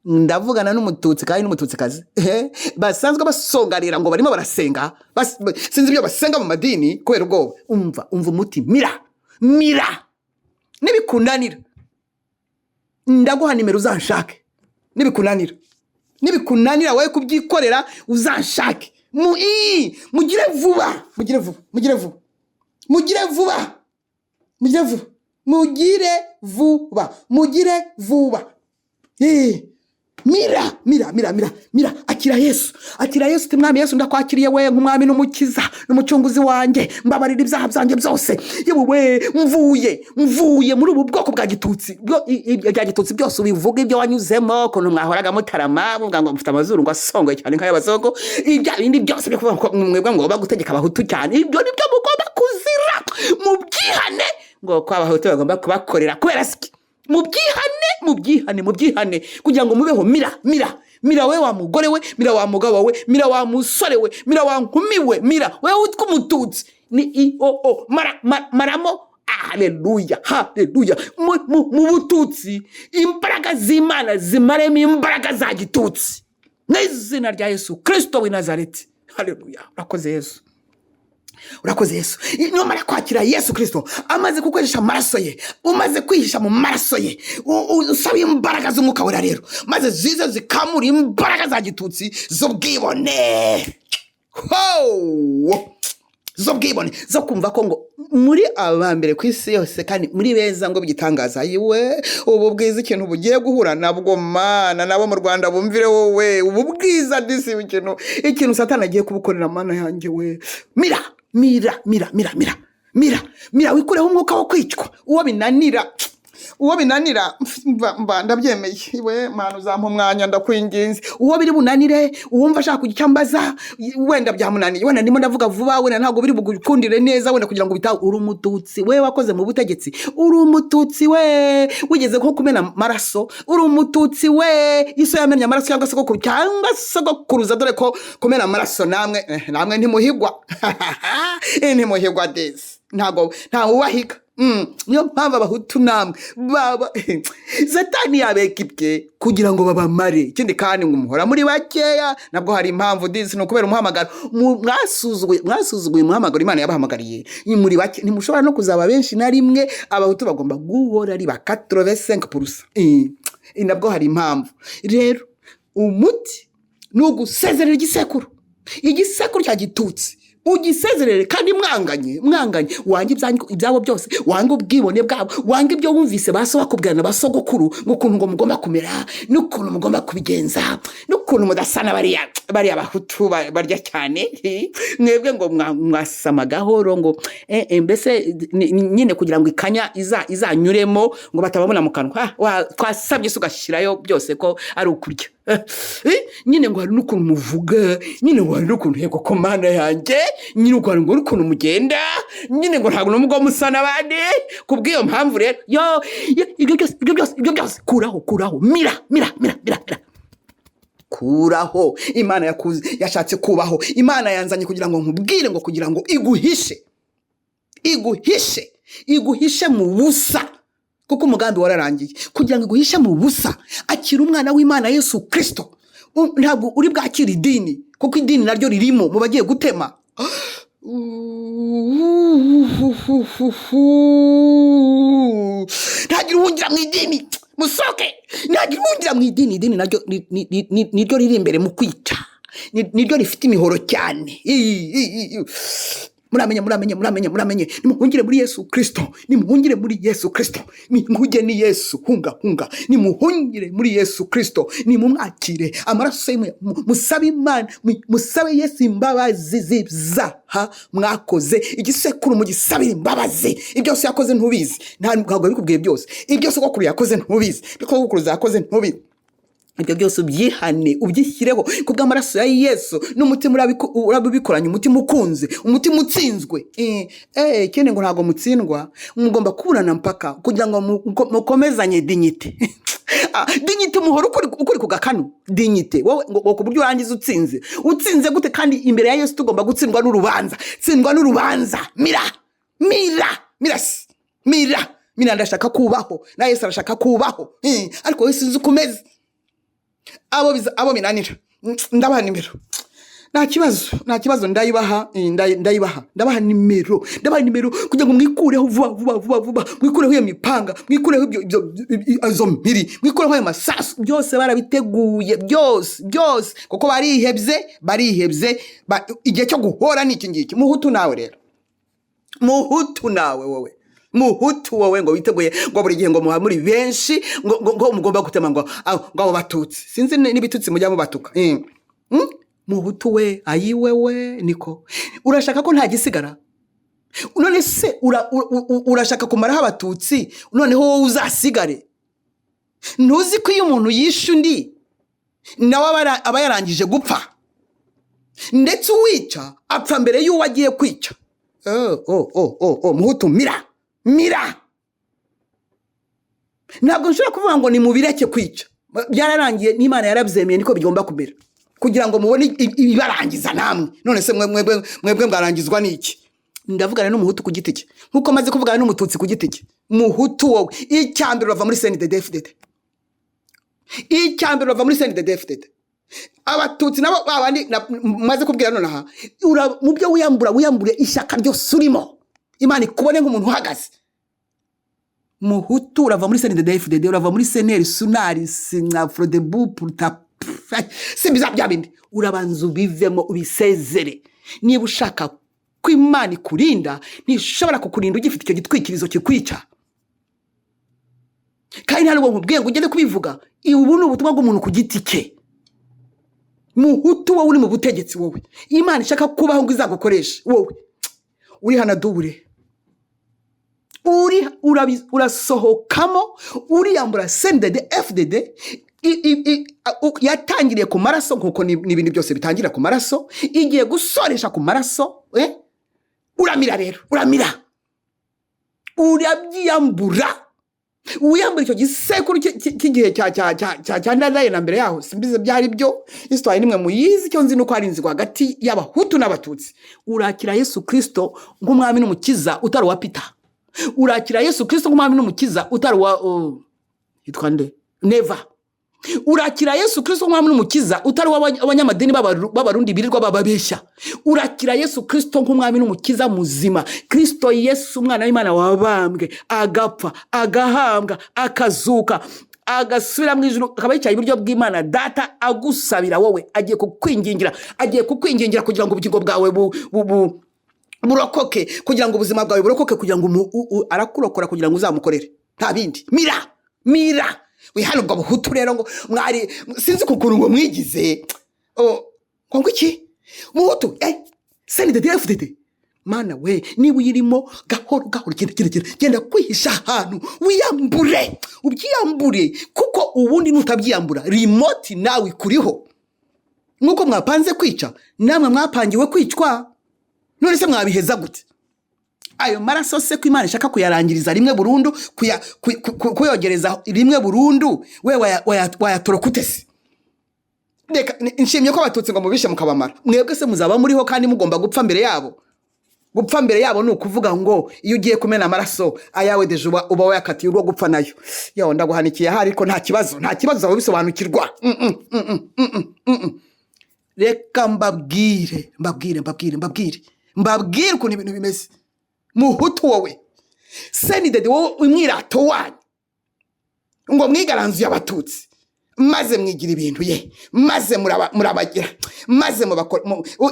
Ndavugana n'Umututsi kandi n'Umututsikazi basanzwe basongarira ngo barimo barasenga. Sinzi ibyo basenga mu madini kubera ubwoba. Umva, umva umuti. Mira, mira. Nibikunanira ndaguha nimero, uzanshake. Nibikunanira, nibikunanira wowe kubyikorera, uzanshake. Mugire vuba, mugire vuba, mugire vuba, mugire vuba, mugire vuba, mugire vuba, mugire vuba. Mira, mira, mira, mira, mira. Akira Yesu, akira Yesu. Uti: "Mwami Yesu, ndakwakiriye we nk'umwami n'umukiza n'umucunguzi wanjye. Mbabarira ibyaha byanjye byose. Yewe we, mvuye muri ubu bwoko bwa gitutsi bya gitutsi byose." Ubivuga ibyo wanyuzemo, ukuntu mwahoraga mutarama muvuga ngo mufite amazuru ngo asongoye cyane nk'ay'abazungu, ibya bindi byose byo kuvuga ngo mwebwe ngo gutegeka Abahutu cyane. Ibyo nibyo mugomba kuzira, mubyihane, ngo ko Abahutu bagomba kubakorera kubera siki. Mubyihane, mubyihane, mubyihane kugira ngo mubeho. Mira, mira, mira. We wa mugore we, mira. Wa mugabo we, mira. Wa musore we, mira. Wa nkumi we, mira. Wewe witwa Umututsi ni i o o mara, maramo. Haleluya, haleluya! Mu bututsi imbaraga z'Imana zimaremo imbaraga za gitutsi mu izina rya Yesu Kirisito w'i Nazareti. Haleluya! Urakoze Yesu, urakoze Yesu. Numara kwakira Yesu Kirisito, amaze gukoresha amaraso ye, umaze kwihisha mu maraso ye, usaba imbaraga z'Umwuka Wera rero, maze zize zikamura imbaraga za gitutsi z'ubwibone. Ho! Z'ubwibone, zo kumva ko ngo muri aba mbere ku isi yose kandi muri beza, ngo by'igitangaza. Yiwe, ubu bwiza ikintu bugiye guhura nabwo, Mana! Nabo mu Rwanda bumvire wowe ubu bwiza disi, ikintu Satani agiye kubukorera. Mana yanjye we! Mira, mira, mira, mira, mira, mira, mira, wikureho umwuka wo kwicwa. Uwo binanira, uwo binanira, mba ndabyemeye. Iwe Mana, uzampa umwanya, ndakwinginze. Uwo biri bunanire, uwumva ashaka kugira icyo ambaza, wenda byamunaniye, wenda ndimo ndavuga vuba, wenda ntabwo biri bugukundire neza, wenda kugira ngo bitahe. Uri Umututsi we wakoze mu butegetsi, uri Umututsi we wigeze nko kumena amaraso, uri Umututsi we iso yamennye amaraso cyangwa sogokuru cyangwa sogokuruza, dore ko kumena amaraso namwe, namwe ntimuhigwa. Ntimuhigwa desi, ntabwo ntawe ubahiga. Niyo mpamvu Abahutu namwe baba Satani yabekibye kugira ngo babamare. Ikindi kandi ngo muhora muri bakeya, nabwo hari impamvu disi, ni ukubera umuhamagaro. Mwasuzuguye umuhamagaro Imana yabahamagariye. Muri bake, ntimushobora no kuzaba benshi na rimwe. Abahutu bagomba guhora ari ba 85%. Nabwo hari impamvu. Rero umuti ni ugusezerera igisekuru, igisekuru cya gitutsi. Ugisezerere kandi mwanganye, mwanganye. Wange ibyabo byose, wange ubwibone bwabo, wange ibyo wumvise ba so bakubwira na ba sogokuru, ngo ukuntu ngo mugomba kumera, n'ukuntu mugomba kubigenza, n'ukuntu mudasa na bariya Bahutu barya cyane. Mwebwe ngo mwasama gahoro, ngo mbese nyine kugira ngo ikanya izanyuremo ngo batababona mu kanwa. Twasabye se ugashyirayo byose ko ari ukurya. Nyine ngo hari n'ukuntu muvuga, nyine ngo hari n'ukuntu, yego ko Mana yanjye, nyine ngo hari ngo n'ukuntu mugenda, nyine ngo ntabwo n'ubwo musa n'abandi. Kubw'iyo mpamvu rero yo, yo, ibyo byose, ibyo byose, ibyo byose kuraho, kuraho, mira, mira, mira, mira, mira, Kuraho. Imana yakuze, yashatse kubaho. Imana yanzanye kugira ngo nkubwire ngo kugira ngo iguhishe, iguhishe, iguhishe mu busa, kuko umugambi wararangiye. Kugira ngo iguhishe mu busa, akira umwana w'Imana Yesu Kirisito. Ntabwo uri bwakire idini, kuko idini naryo ririmo mu bagiye gutema. Ntagira uwungira mu idini, musoke. Ntagira uwungira mu idini. Idini naryo niryo riri imbere mu kwica, niryo rifite imihoro cyane. Muramenye, muramenye, muramenye, muramenye. Nimuhungire muri Yesu Kirisito, nimuhungire muri Yesu Kirisito. Nimuhuge ni Yesu, hunga, hunga. Nimuhungire muri Yesu Kirisito, nimumwakire amaraso ye, musabe Imana, musabe Yesu imbabazi z'ibyaha mwakoze. Igisekuru mugisabire imbabazi. Ibyo byose yakoze ntubizi, ntabwo yabikubwiye byose. Ibyo sogokuru yakoze ntubizi, ibyo sogokuruza yakoze ntubizi. Ibyo byose ubyihane, ubyishyireho kubw'amaraso ya Yesu, n'umutima urabikoranye umutima ukunze, umutima utsinzwe. Ikindi ngo ntabwo mutsindwa, mugomba kuburana mpaka kugira ngo mukomezanye dignité. Dignité muhora ukuri ku gakanu. Dignité wowe ngo ku buryo urangiza utsinze. Utsinze gute kandi imbere ya Yesu tugomba gutsindwa n'urubanza? Tsindwa n'urubanza. Mira, mira, mira, mira, mira. Ndashaka kubaho na Yesu arashaka kubaho. Ariko wowe sinzi uko umeze. Abo binanira, ndabaha nimero, nta kibazo, nta kibazo, ndayibaha, ndayibaha, ndabaha nimero, ndabaha nimero kugira ngo mwikureho vuba vuba vuba vuba, mwikureho iyo mipanga, mwikureho izo mpiri, mwikureho ayo masasu. Byose barabiteguye, byose, byose, kuko barihebye, barihebye. Igihe cyo guhora ni iki ngiki. Muhutu nawe rero, Muhutu nawe, wowe Muhutu wowe ngo witeguye ngo buri gihe ngo muha muri benshi, ngo mugomba gutema ngo abo Batutsi, sinzi n'ibitutsi mujya mubatuka. Muhutu we, ayiwe we, niko urashaka ko nta gisigara? None se urashaka kumaraho Abatutsi, noneho wowe uzasigare? Ntuzi ko iyo umuntu yishe undi nawe aba yarangije gupfa, ndetse uwica apfa mbere y'uwo agiye kwica? Oh, oh, oh, oh, oh, Muhutu, mira, mira. Ntabwo nshobora kuvuga ngo ni mubireke kwica, byararangiye n'Imana yarabyemeye, niko bigomba kumera kugira ngo mubone ibibarangiza namwe. None se mwebwe mwarangizwa n'iki? Ndavugana n'Umuhutu ku giti cye nkuko maze kuvugana n'Umututsi ku giti cye. Muhutu wowe, icyambere urava muri CNDD-FDD, icyambere urava muri CNDD-FDD. Abatutsi nabo babandi maze kubwira nonaha, mu byo wiyambura, wiyambure ishyaka ryose urimo, Imana ikubone nk'umuntu uhagaze. Muhutu, urava muri CNDD-FDD, urava muri CNL, SUNAR, SINAFRODEBU, PURTA, simbiza bya bindi, urabanza ubivemo, ubisezere. Niba ushaka ko Imana ikurinda, ntishobora kukurinda ugifite icyo gitwikirizo kikwica. Kandi nta nubwo nkubwiye ngo ugende kubivuga, ubu ni ubutumwa bw'umuntu ku giti cye. Muhutu wowe uri mu butegetsi, wowe Imana ishaka kubaho ngo izagukoreshe, wowe uri hano dubure, uri urasohokamo, uriyambura CNDD FDD. Yatangiriye ku maraso nkuko n'ibindi byose bitangira ku maraso, igiye gusoresha ku maraso. Uramira rero, uramira, urabyiyambura, wiyambura icyo gisekuru cy'igihe cya Ndadaye na mbere yaho, simbizi byari byo. Histoire nimwe muyizi. Icyo nzi nuko hari inzigo hagati y'Abahutu n'Abatutsi. Urakira Yesu Kirisito nk'umwami n'umukiza utari uwa Peter, urakira Yesu Kirisito nk'umwami n'umukiza utari uwa yitwa nde, Neva. Urakira Yesu Kirisito nk'umwami n'umukiza utari uw'abanyamadini b'Abarundi birirwa bababeshya. Urakira Yesu Kirisito nk'umwami n'umukiza muzima, Kirisito Yesu umwana w'Imana wabambwe, agapfa, agahambwa, akazuka. Agasubira mu ijuru, akaba yicaye iburyo bw'Imana Data, agusabira wowe. Agiye kukwingingira, agiye kukwingingira kugira ngo ubugingo bwawe burokoke, kugira ngo ubuzima bwawe burokoke, kugira ngo arakurokora kugira ngo uzamukorere, nta bindi. Mira, mira, wihane ubwo buhutu rero. Ngo mwari, sinzi ukuntu ngo mwigize. Oh, ngo iki muhutu, CNDD FDD, mana we, niba uyirimo, gahoro gahoro, genda, genda, genda, genda kwihisha ahantu, wiyambure, ubyiyambure, kuko ubundi nutabyiyambura remote nawe ikuriho. Nk'uko mwapanze kwica, namwe mwapangiwe kwicwa. None se mwabiheza gute ayo maraso se, ko Imana ishaka kuyarangiriza rimwe burundu, kuyogereza rimwe burundu? We wayatoroka ute se? Reka nshimye ko Abatutsi ngo mubishe mukabamara. Mwebwe se muzaba muriho kandi mugomba gupfa mbere yabo? Gupfa mbere yabo ni ukuvuga ngo iyo ugiye kumena amaraso ayawe, déjà uba wayakatiye urwo gupfa nayo. Yo ndaguhanikiye ahari, ariko nta kibazo, nta kibazo, uzaba bisobanukirwa. Reka mbabwire, mbabwire, mbabwire, mbabwire, mbabwire ukuntu ibintu bimeze. Muhutu wowe, CNDD wowe, umwirato wanyu ngo mwigaranzuye Abatutsi, maze mwigira ibintu ye, maze murabagira, maze mubakora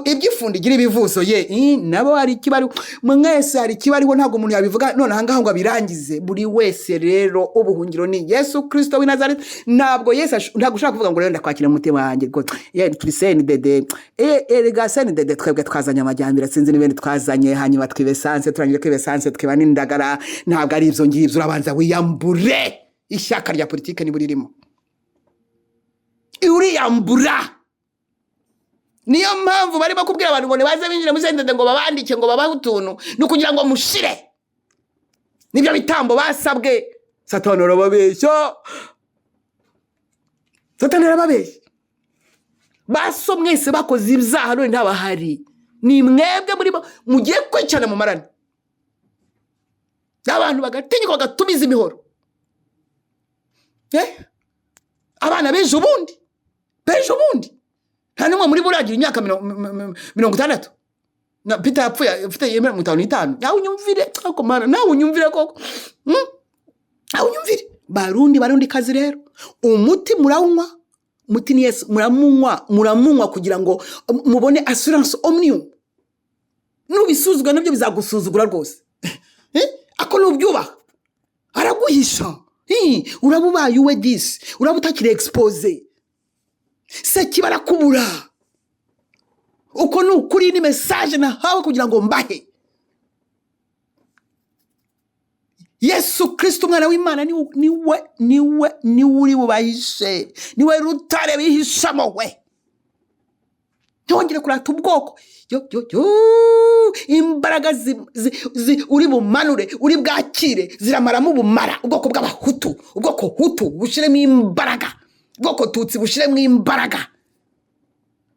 iby'ifundo igira ibivuzo ye. Nabo hari ikibariho, mwese hari ikibariho. Ntabwo umuntu yabivuga none ahangaha ngo abirangize. Buri wese rero, ubuhungiro ni Yesu Kirisito w'i Nazareti. Ntabwo Yesu ntabwo ushobora kuvuga ngo rero ndakwakira mu mutima wanjye rwose. Ye, turi CNDD, erega CNDD twebwe twazanye amajyambere, sinzi n'ibindi twazanye, hanyuma twiba essence, turangije kwiba essence twiba n'indagara. Ntabwo ari ibyo ngibyo. Urabanza wiyambure ishyaka rya politike niba uririmo, uriyambura. Niyo mpamvu barimo kubwira abantu ngo nibaze binjire muri CNDD, ngo babandike, ngo babahe utuntu, ni ukugira ngo mushire. Nibyo bitambo basabwe. Satani arababeshya, Satani arababeshya. Baso mwese bakoze ibyaha, none ntabahari. Ni mwebwe murimo mugiye kwicana mu marane, abantu bagatinyuka bagatumiza imihoro. Abana b'ejo bundi, b'ejo bundi, nta n'umwe muri bo uragira imyaka 60. Na Peter yapfuye afite 55. Nawe unyumvire, ariko Mana, nawe unyumvire koko. Nawe unyumvire. Barundi, Barundi kazi rero, umuti murawunywa, umuti ni Yesu. Muramunywa, muramunywa kugira ngo mubone assurance omnium. Nubisuzugura nabyo bizagusuzugura rwose. Ako nubyubaha araguhisha. Uraba ubaye uwe disi, uraba utakiri exposé, sekiba arakubura. Uko ni ukuri, ni message nahawe kugira ngo mbahe. Yesu Kirisito umwana w'Imana niwe, niwe, niwe, niwe uri bubahishe, niwe rutare bihishamo. We ntongere kurata ubwoko. Yo yo yo, imbaraga uri bumanure, uri bwakire, ziramaramo ubumara. Ubwoko bw'Abahutu, ubwoko Hutu bushiremo imbaraga, ubwoko Tutsi bushiremo imbaraga,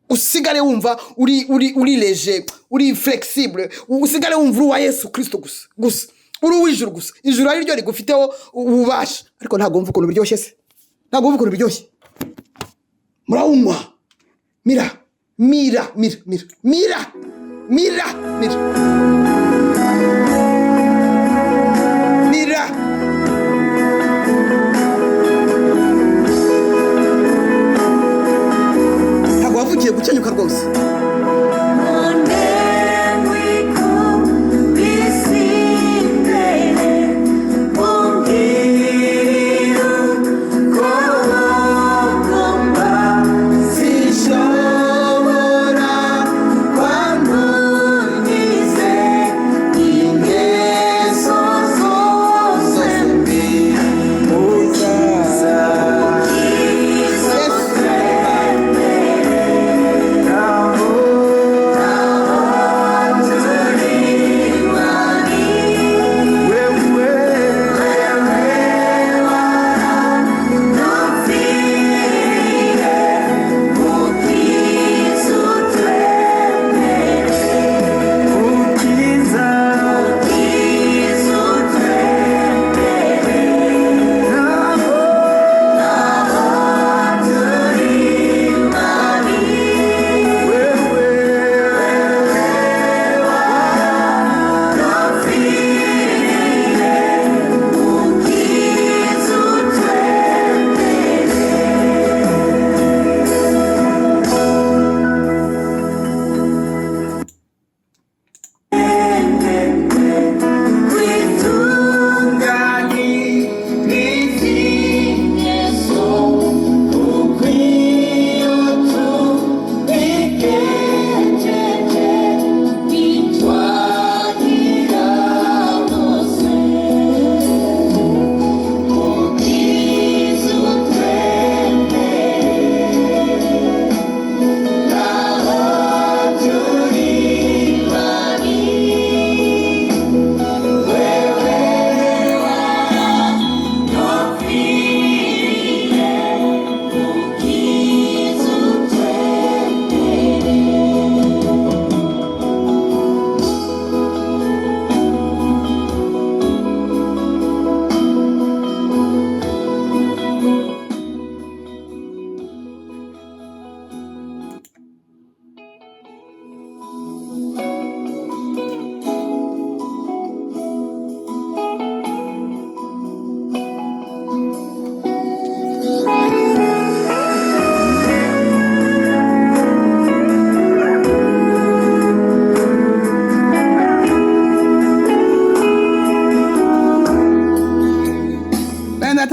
usigare wumva uri léger, uri flexible, usigare wumva uri uwa Yesu Kirisito gusa gusa, uri uw'ijuru gusa, ijuru ari ryo rigufiteho ububasha. Ariko ntabwo wumva ukuntu biryoshye se? Ntabwo wumva ukuntu biryoshye? Murawunywa. Mira, mira, mira, mira, mira, mira, mira, mira. Ntabwo wavukiye gukenyuka rwose. Sinshobora kwambura.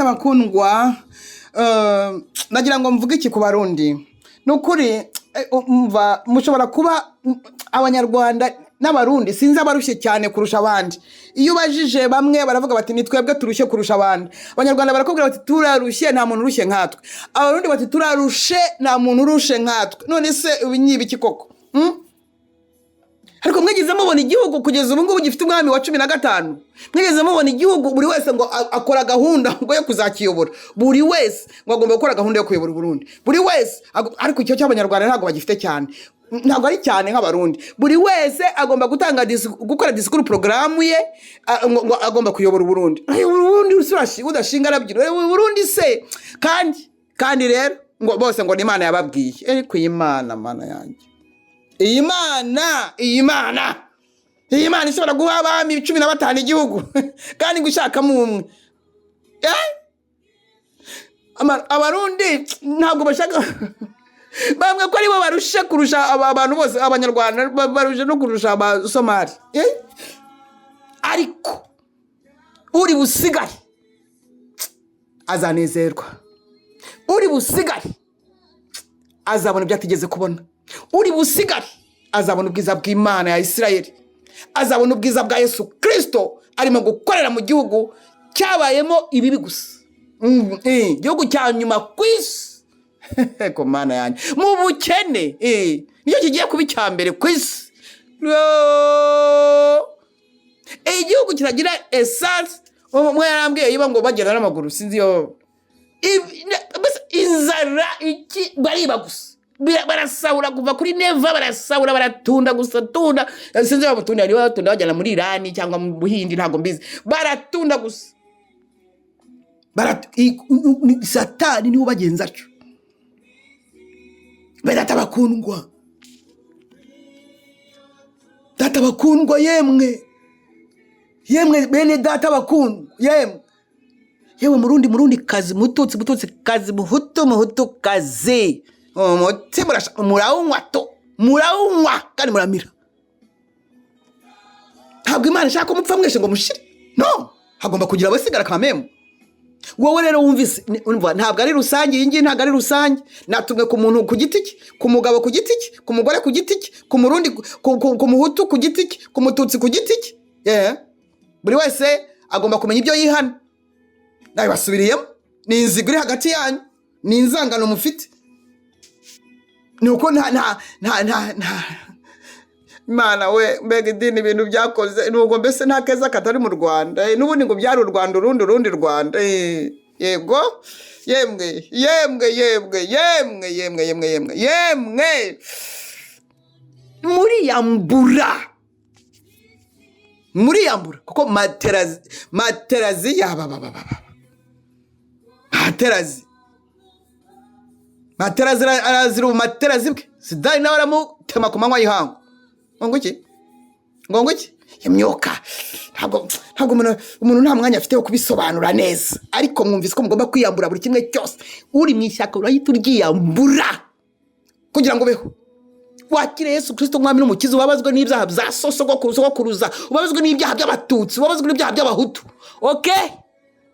Bakundwa, nagira ngo mvuge iki ku Barundi. Ni ukuri, umva, mushobora kuba Abanyarwanda n'Abarundi, sinzi abarushye cyane kurusha abandi. Iyo ubajije bamwe baravuga bati: "Ni twebwe turushye kurusha abandi." Abanyarwanda barakubwira bati: "Turarushye, nta muntu urushye nkatwe." Abarundi bati: "Turarushe, nta muntu urushe nkatwe." None se ibi ni ibiki koko? Ariko mwigeze mubona igihugu kugeza ubu ngubu gifite umwami wa 15? Mwigeze mubona igihugu buri wese ngo akora gahunda ngo yo kuzakiyobora? Buri wese ngo agomba gukora gahunda yo kuyobora Uburundi, buri wese ariko icyo cy'Abanyarwanda ntabwo bagifite cyane, ntabwo ari cyane nk'Abarundi. Buri wese agomba gutanga gukora disikuru, porogaramu ye, ngo agomba kuyobora Uburundi. Ay, Uburundi udashinga arabyina. Uburundi se kandi rero ngo bose ngo ni Imana yababwiye. Ariko iyi Mana, Mana yanjye, iyi Mana, iyi Mana, iyi Mana ishobora guha abami 15 igihugu kandi ngo ishakamo umwe. Eh? Abarundi ntabwo bashaka bamwe ko aribo barushe kurusha abantu bose. Abanyarwanda barushe no kurusha Abasomali. Eh? Ariko uri busigare azanezerwa, uri busigare azabona ibyo atigeze kubona, uri busigare azabona ubwiza bw'Imana ya Isirayeli, azabona ubwiza bwa Yesu Kirisito arimo gukorera mu gihugu cyabayemo ibibi gusa. Igihugu cya nyuma ku isi, ku Mana yanjye, mu bukene, nicyo kigiye kuba icya mbere ku isi. Yo! Igihugu kitagira essence. Umwe yarambwiye yiba ngo bagenda n'amaguru, sinzi iyo mbese inzara iki, bariba gusa. Barasahura kuva kuri Neva, barasahura, baratunda gusa, tunda. Sinzi iyo batunda, niba batunda bajyana muri Irani cyangwa mu Buhindi, ntabwo mbizi. Baratunda gusa. Satani niwe ubagenza atyo. Data bakundwa, data bakundwa, yemwe, yemwe bene data bakundwa, yemwe, yewe Murundi, Murundi kazi, Mututsi, Mututsi kazi, Muhutu, Muhutu kazi, umutima murawunywa to, murawunywa kandi muramira. Ntabwo Imana ishaka ko mupfa mwese ngo mushire. No hagomba kugira abasigara kamemu. Wowe rero wumvise, umva, ntabwo ari rusange iyi ngiyi, ntabwo ari rusange. Natumwe ku muntu ku giti cye, ku mugabo ku giti cye, ku mugore ku giti cye, ku Murundi, ku Muhutu ku giti cye, ku Mututsi ku giti cye. Yeah. Buri wese agomba kumenya ibyo yihana. Nawe basubiriyemo, ni inzigo iri hagati yanyu, ni inzangano mufite, ni uko nta Imana we. Mbega idini, ibintu byakoze nubwo mbese nta keza katari mu Rwanda. N'ubundi ngo byari u Rwanda, urundi, urundi Rwanda. Yego, yemwe, yemwe, yemwe, yemwe, yemwe, yemwe, yemwe, yemwe, muriyambura, muriyambura, kuko materazi, materazi yababababa, materazi, materazi arazira ubumaterazi bwe. Sidari nawe aramutema ku manywa y'ihangu. Ngo iki? Ngo iki? Imyuka ntabwo umuntu nta mwanya afite wo kubisobanura neza, ariko mwumvise ko mugomba kwiyambura buri kimwe cyose. Uri mu ishyaka urahita uryiyambura kugira ngo ubeho, wakire Yesu Kirisito umwami n'umukiza, ubabazwe n'ibyaha bya so, sogokuru, sogokuruza, ubabazwe n'ibyaha by'Abatutsi, ubabazwe n'ibyaha by'Abahutu. Okay,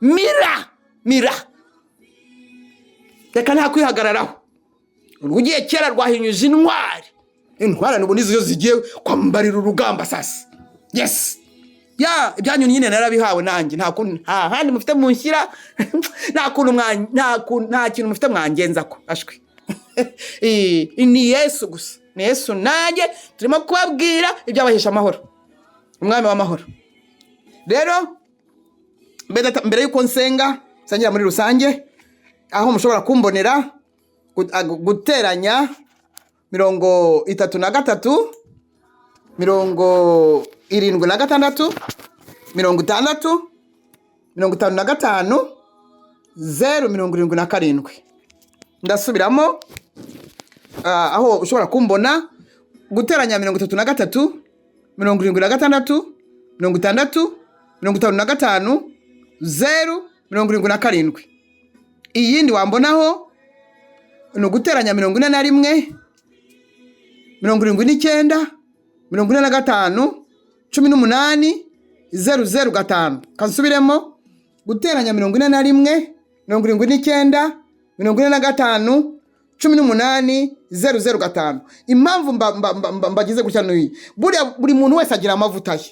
mira, mira, reka nta kwihagararaho. Ugiye kera rwahinyuje intwari, intwari ubu nizo zigiye kwambarira urugamba sasa. Yes, ya ibyanyu nyine narabihawe nanjye. Nta kuntu, nta handi mufite munshyira, nta kuntu nta kintu mufite mwangenza ko ashwi. Ni Yesu gusa, ni Yesu. Nanjye turimo kubabwira ibyabahesha amahoro, umwami w'amahoro. Rero mbere y'uko nsenga, nsengera muri rusange, aho mushobora kumbonera: guteranya 33 76 60 55 0 77. Ndasubiramo, aho ushobora kumbona: guteranya 33 76 60 55 0 77. Iyindi wambonaho ni uguteranya 41 79 45 18 0 0 5. Kansubiremo: guteranya 41 79 45 18 0 0 5. Impamvu mbagize gutya n'uyi, buriya buri muntu wese agira amavuta ye,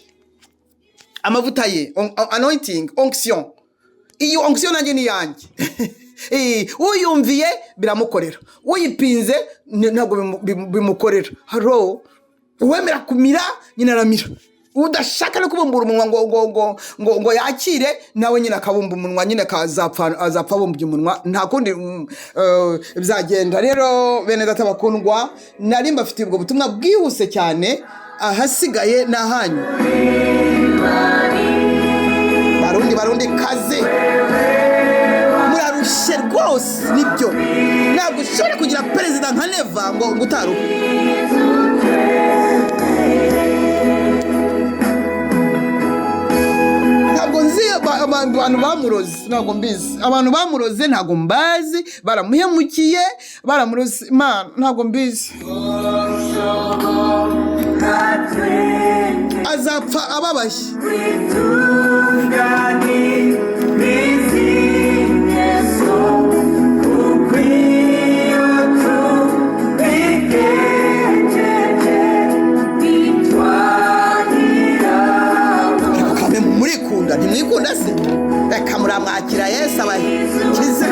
amavuta ye, anointing, onction. Iyi onction nanjye ni iyanjye. Uyumviye biramukorera, uyipinze ntabwo bimukorera. Haro uwemera kumira nyine aramira, udashaka no kubumbura umunwa ngo yakire, nawe nyine akabumba umunwa nyine, akazapfa, azapfa abumbye umunwa, nta kundi byagenda. Rero bene data bakundwa, nari mbafitiye ubwo butumwa bwihuse cyane. Ahasigaye ni ahanyu, Barundi, Barundi kazi, murarushye rwose. Nibyo, ntabwo ushobora kugira perezida nka Neva ngo utaruha. Ntabwo nzi abantu bamuroze, ntabwo mbizi abantu bamuroze, ntabwo mbazi, baramuhemukiye, baramuroze. Imana, ntabwo mbizi, azapfa ababaye. Ariko kame murikunda, ntimwikunda se? Reka muramwakira, Yesu abakize.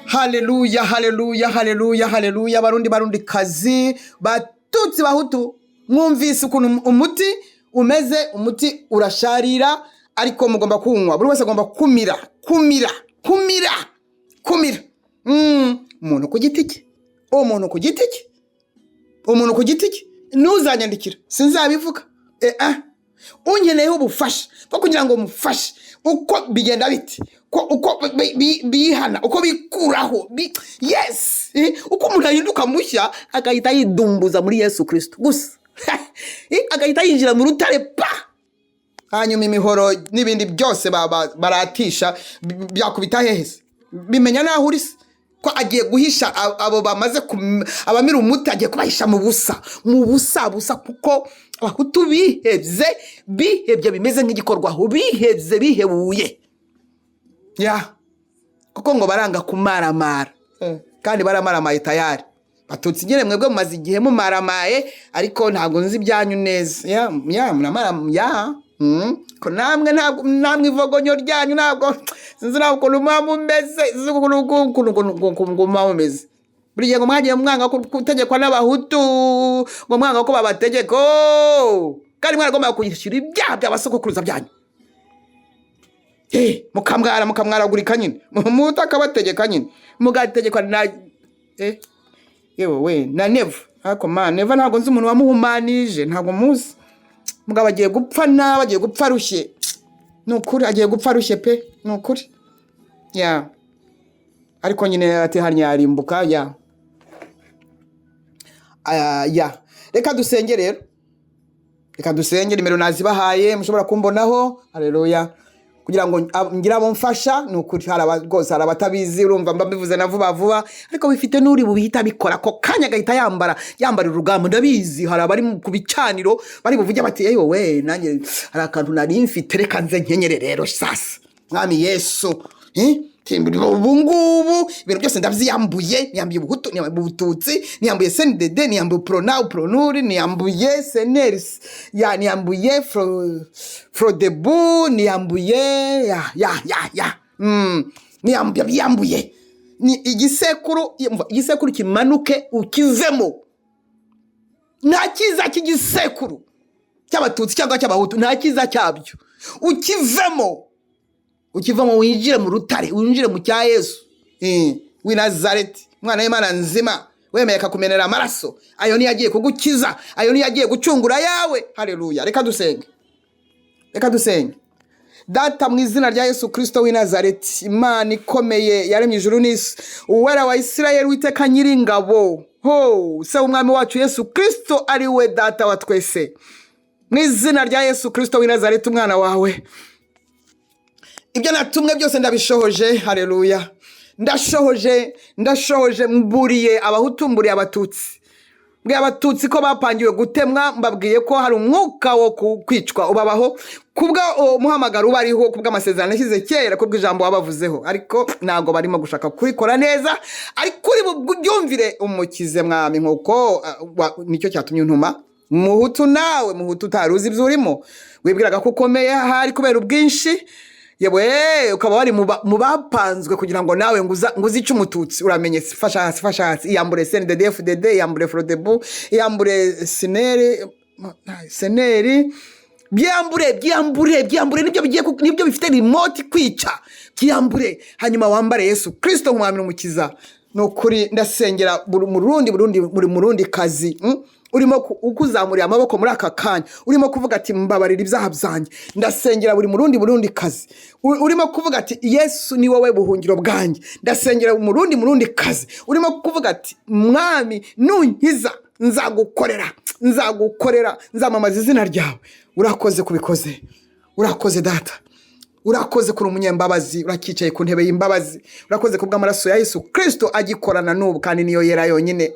Haleluya, haleluya, haleluya, haleluya! Barundi, Barundi kazi, Batutsi, Bahutu, mwumvise ukuntu umuti umeze. Umuti urasharira, ariko mugomba kuwunywa. Buri wese agomba kumira, kumira, kumira, kumira. Umuntu ku giti cye, umuntu ku giti cye, umuntu ku giti cye. Ntuzanyandikira, sinzabivuga. Unkeneyeho ubufasha bwo kugira ngo mufashe uko bigenda bite, ko uko bihana, uko bikuraho, yes, uko umuntu ahinduka mushya, agahita yidumbuza muri Yesu Kirisito gusa, agahita yinjira mu rutare pa. Hanyuma imihoro n'ibindi byose baratisha byakubita hehe se? Bimenya naho uri se ko agiye guhisha abo bamaze abamira umuti, agiye kubahisha mu busa, mu busa busa, kuko Abahutu bihebye, bihebye bimeze nk'igikorwaho, bihebye, bihebuye ya, kuko ngo baranga kumaramara kandi baramaramaye tayari. Batutsi nyine mwebwe mumaze igihe mumaramaye, ariko ntabwo nzi ibyanyu neza. Ya ya, muramara ya. Ko namwe ntabwo namwe ivogonyo ryanyu, ntabwo sinzi ntabwo ukuntu muba mumeze, sinzi ukuntu muba mumeze. Buri gihe ngo mwagiye mwanga gutegekwa n'Abahutu, ngo mwanga ko babategeka. Oh! Kandi mwaragombaga kwishyura ibyaha by'abasogokuruza byanyu. Mukamwara, mukamwaragurika nyine, mutakabategeka nyine, mugategekwa na yewe we na Neva. Ariko ma Neva, ntabwo nzi umuntu wamuhumanije, ntabwo muzi. Mugabo agiye gupfa nabi, agiye gupfa arushye, ni ukuri, agiye gupfa arushye pe, ni ukuri ya. Ariko nyine atihannye yarimbuka ya. Ah, ya, reka dusenge rero, reka dusenge. Nimero nazibahaye, mushobora kumbonaho. Haleluya! Kugira ngo ngire abo mfasha, ni ukuri hari rwose hari abatabizi. Urumva mba mbivuze na vuba vuba, ariko bifite n'uri bubihita bikora ako kanya, agahita yambara urugamba. Ndabizi hari abari ku bicaniro bari buvuge bati: "Yewe we, nanjye hari akantu nari mfite, reka nze nkenyere rero sasa." Mwami Yesu, eh? Ubu ngubu ibintu byose ndabyiyambuye: niyambuye Ubuhutu, niyambuye Ubututsi, niyambuye CNDD, niyambuye Prona, Pronuri, niyambuye CNR ya, niyambuye Frodebu, niyambuye ya ya ya ya, niyambuye, byambuye ni igisekuru. Umva, igisekuru kimanuke ukivemo. Nta cyiza cy'igisekuru cy'Abatutsi cyangwa cy'Abahutu, nta cyiza cyabyo. Ukivemo, ukivamo, winjire mu rutare, winjire mu cya Yesu w'i Nazareti, umwana w'Imana nzima, wemeye akakumenera amaraso. Ayo niyo agiye kugukiza, ayo niyo agiye gucungura yawe. Haleluya! Reka dusenge, reka dusenge. Data, mu izina rya Yesu Kirisito w'i Nazareti, Imana ikomeye yaremye ijuru n'isi, Uwera wa Isirayeli, Witeka Nyiringabo, ho se w'Umwami wacu Yesu Kirisito, ari we Data wa twese, mu izina rya Yesu Kirisito w'i Nazareti, umwana wawe, ibyo natumwe byose ndabishohoje. Haleluya! Ndashohoje, ndashohoje. Mburiye Abahutu, mburiye Abatutsi. Mbwiye Abatutsi ko bapangiwe gutemwa, mbabwiye ko hari umwuka wo kwicwa ubabaho kubwa umuhamagaro ubariho, kubw'amasezerano yashyize kera, kubw'ijambo wabavuzeho, ariko ntabwo barimo gushaka kubikora neza. Ariko uri bubyumvire, umukize, Mwami, nkuko nicyo cyatumye untuma. Muhutu, nawe Muhutu utari uzi ibyo urimo, wibwiraga ko ukomeye ahari kubera ubwinshi, yewe ukaba wari mu bapanzwe kugira ngo nawe ngo uzice Umututsi, uramenye, fasha hasi, fasha hasi, iyambure CNDD FDD, iyambure Frodebu, iyambure Sineri, seneri, byambure, byambure, byambure. Nibyo bigiye nibyo bifite remote kwica. Byambure, hanyuma wambare Yesu Kristo nk'umwami n'Umukiza. Ni ukuri ndasengera buri Murundi, Burundi, buri Murundi kazi, Urimo ukuzamurira amaboko muri aka kanya, urimo kuvuga ati: "Mbabarira ibyaha byanjye." Ndasengera buri Murundi, Burundi kazi urimo kuvuga ati: "Yesu ni wowe buhungiro bwanjye." Ndasengera Umurundi, Murundi kazi urimo kuvuga ati: "Mwami, nunkiza nzagukorera, nzagukorera, nzamamaza izina ryawe." Urakoze kubikoze, urakoze Data, urakoze kuri umunyembabazi, urakicaye ku ntebe y'imbabazi. Urakoze ku bw'amaraso ya Yesu Kirisito agikorana n'ubu, kandi niyo yera yonyine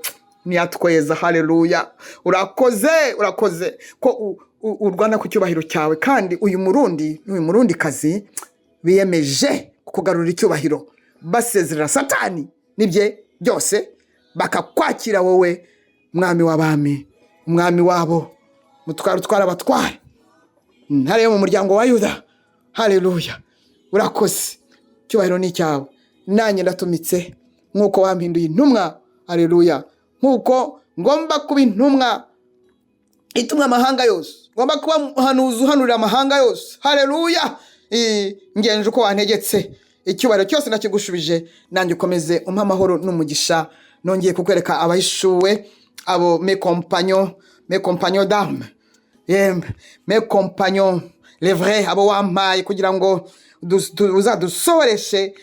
niyatweza. Haleluya! Urakoze, urakoze ko urwana ku cyubahiro cyawe, kandi uyu Murundi n'uyu Murundi kazi biyemeje kukugarurira icyubahiro, basezerera Satani n'ibye byose, bakakwakira wowe Mwami w'abami, Umwami wabo, mutwara utwara abatware, Ntare yo mu muryango wa Yuda. Haleluya! Urakoze, icyubahiro ni icyawe. Nanjye ndatumitse nk'uko wampinduye intumwa. Haleluya! Nk'uko ngomba kuba intumwa itumwa amahanga yose, ngomba kuba umuhanuzi uhanurira amahanga yose. Haleluya! Ngenje uko wantegetse, icyubahiro cyose ndakigushubije. Nanjye ukomeze umpe amahoro n'umugisha. Nongeye kukwereka abahishuwe, abo mes compagnons, mes compagnons d'armes, yemwe mes compagnons les vrais, abo wampaye kugira ngo uzadusohoreshe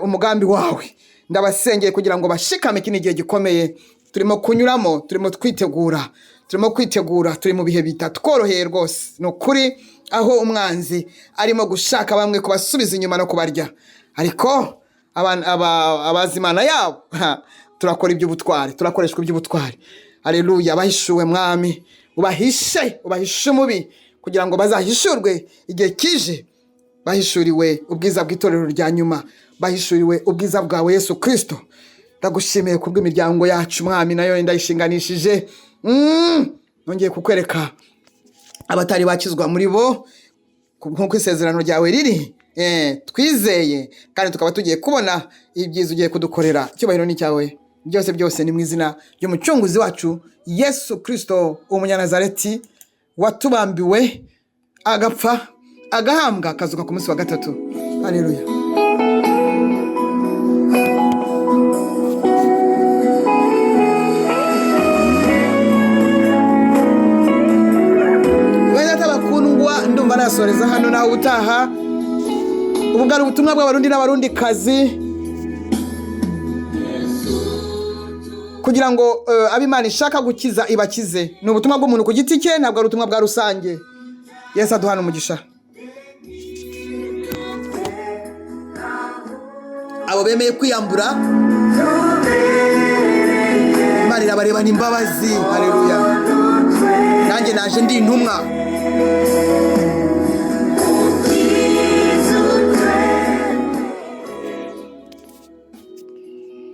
umugambi wawe. Ndabasengeye kugira ngo bashikame. Iki ni igihe gikomeye turimo kunyuramo, turimo twitegura, turimo kwitegura, turi mu bihe bitatworoheye rwose, ni ukuri, aho umwanzi arimo gushaka bamwe kubasubiza inyuma no kubarya. Ariko abazi Imana yabo, ha, turakora iby'ubutwari, turakoreshwa iby'ubutwari. Aleluya! Abahishuwe, Mwami, ubahishe, ubahishe umubi, kugira ngo bazahishurwe igihe kije, bahishuriwe ubwiza bw'itorero rya nyuma, bahishuriwe ubwiza bwawe Yesu Kirisito. Ndagushimiye kubw'imiryango yacu, Mwami, nayo ndayishinganishije. Nongeye kukwereka abatari bakizwa muri bo, nk'uko isezerano ryawe riri, twizeye kandi tukaba tugiye kubona ibyiza ugiye kudukorera. Icyubahiro ni icyawe byose byose, ni mu izina ry'Umucunguzi wacu Yesu Kirisito Umunyanazareti, watubambiwe, agapfa, agahambwa, akazuka ku munsi wa gatatu. Haleluya! Bene Data bakundwa, ndumva nasoreza hano, nawe ubutaha. Ubu bwari ubutumwa bw'Abarundi n'Abarundi kazi, kugira ngo abo Imana ishaka gukiza ibakize. Ni ubutumwa bw'umuntu ku giti cye, ntabwo ari ubutumwa bwa rusange. Yesu aduhana umugisha. Abo bemeye kwiyambura, Imana irabarebana imbabazi. Haleluya! Nanjye naje ndi intumwa.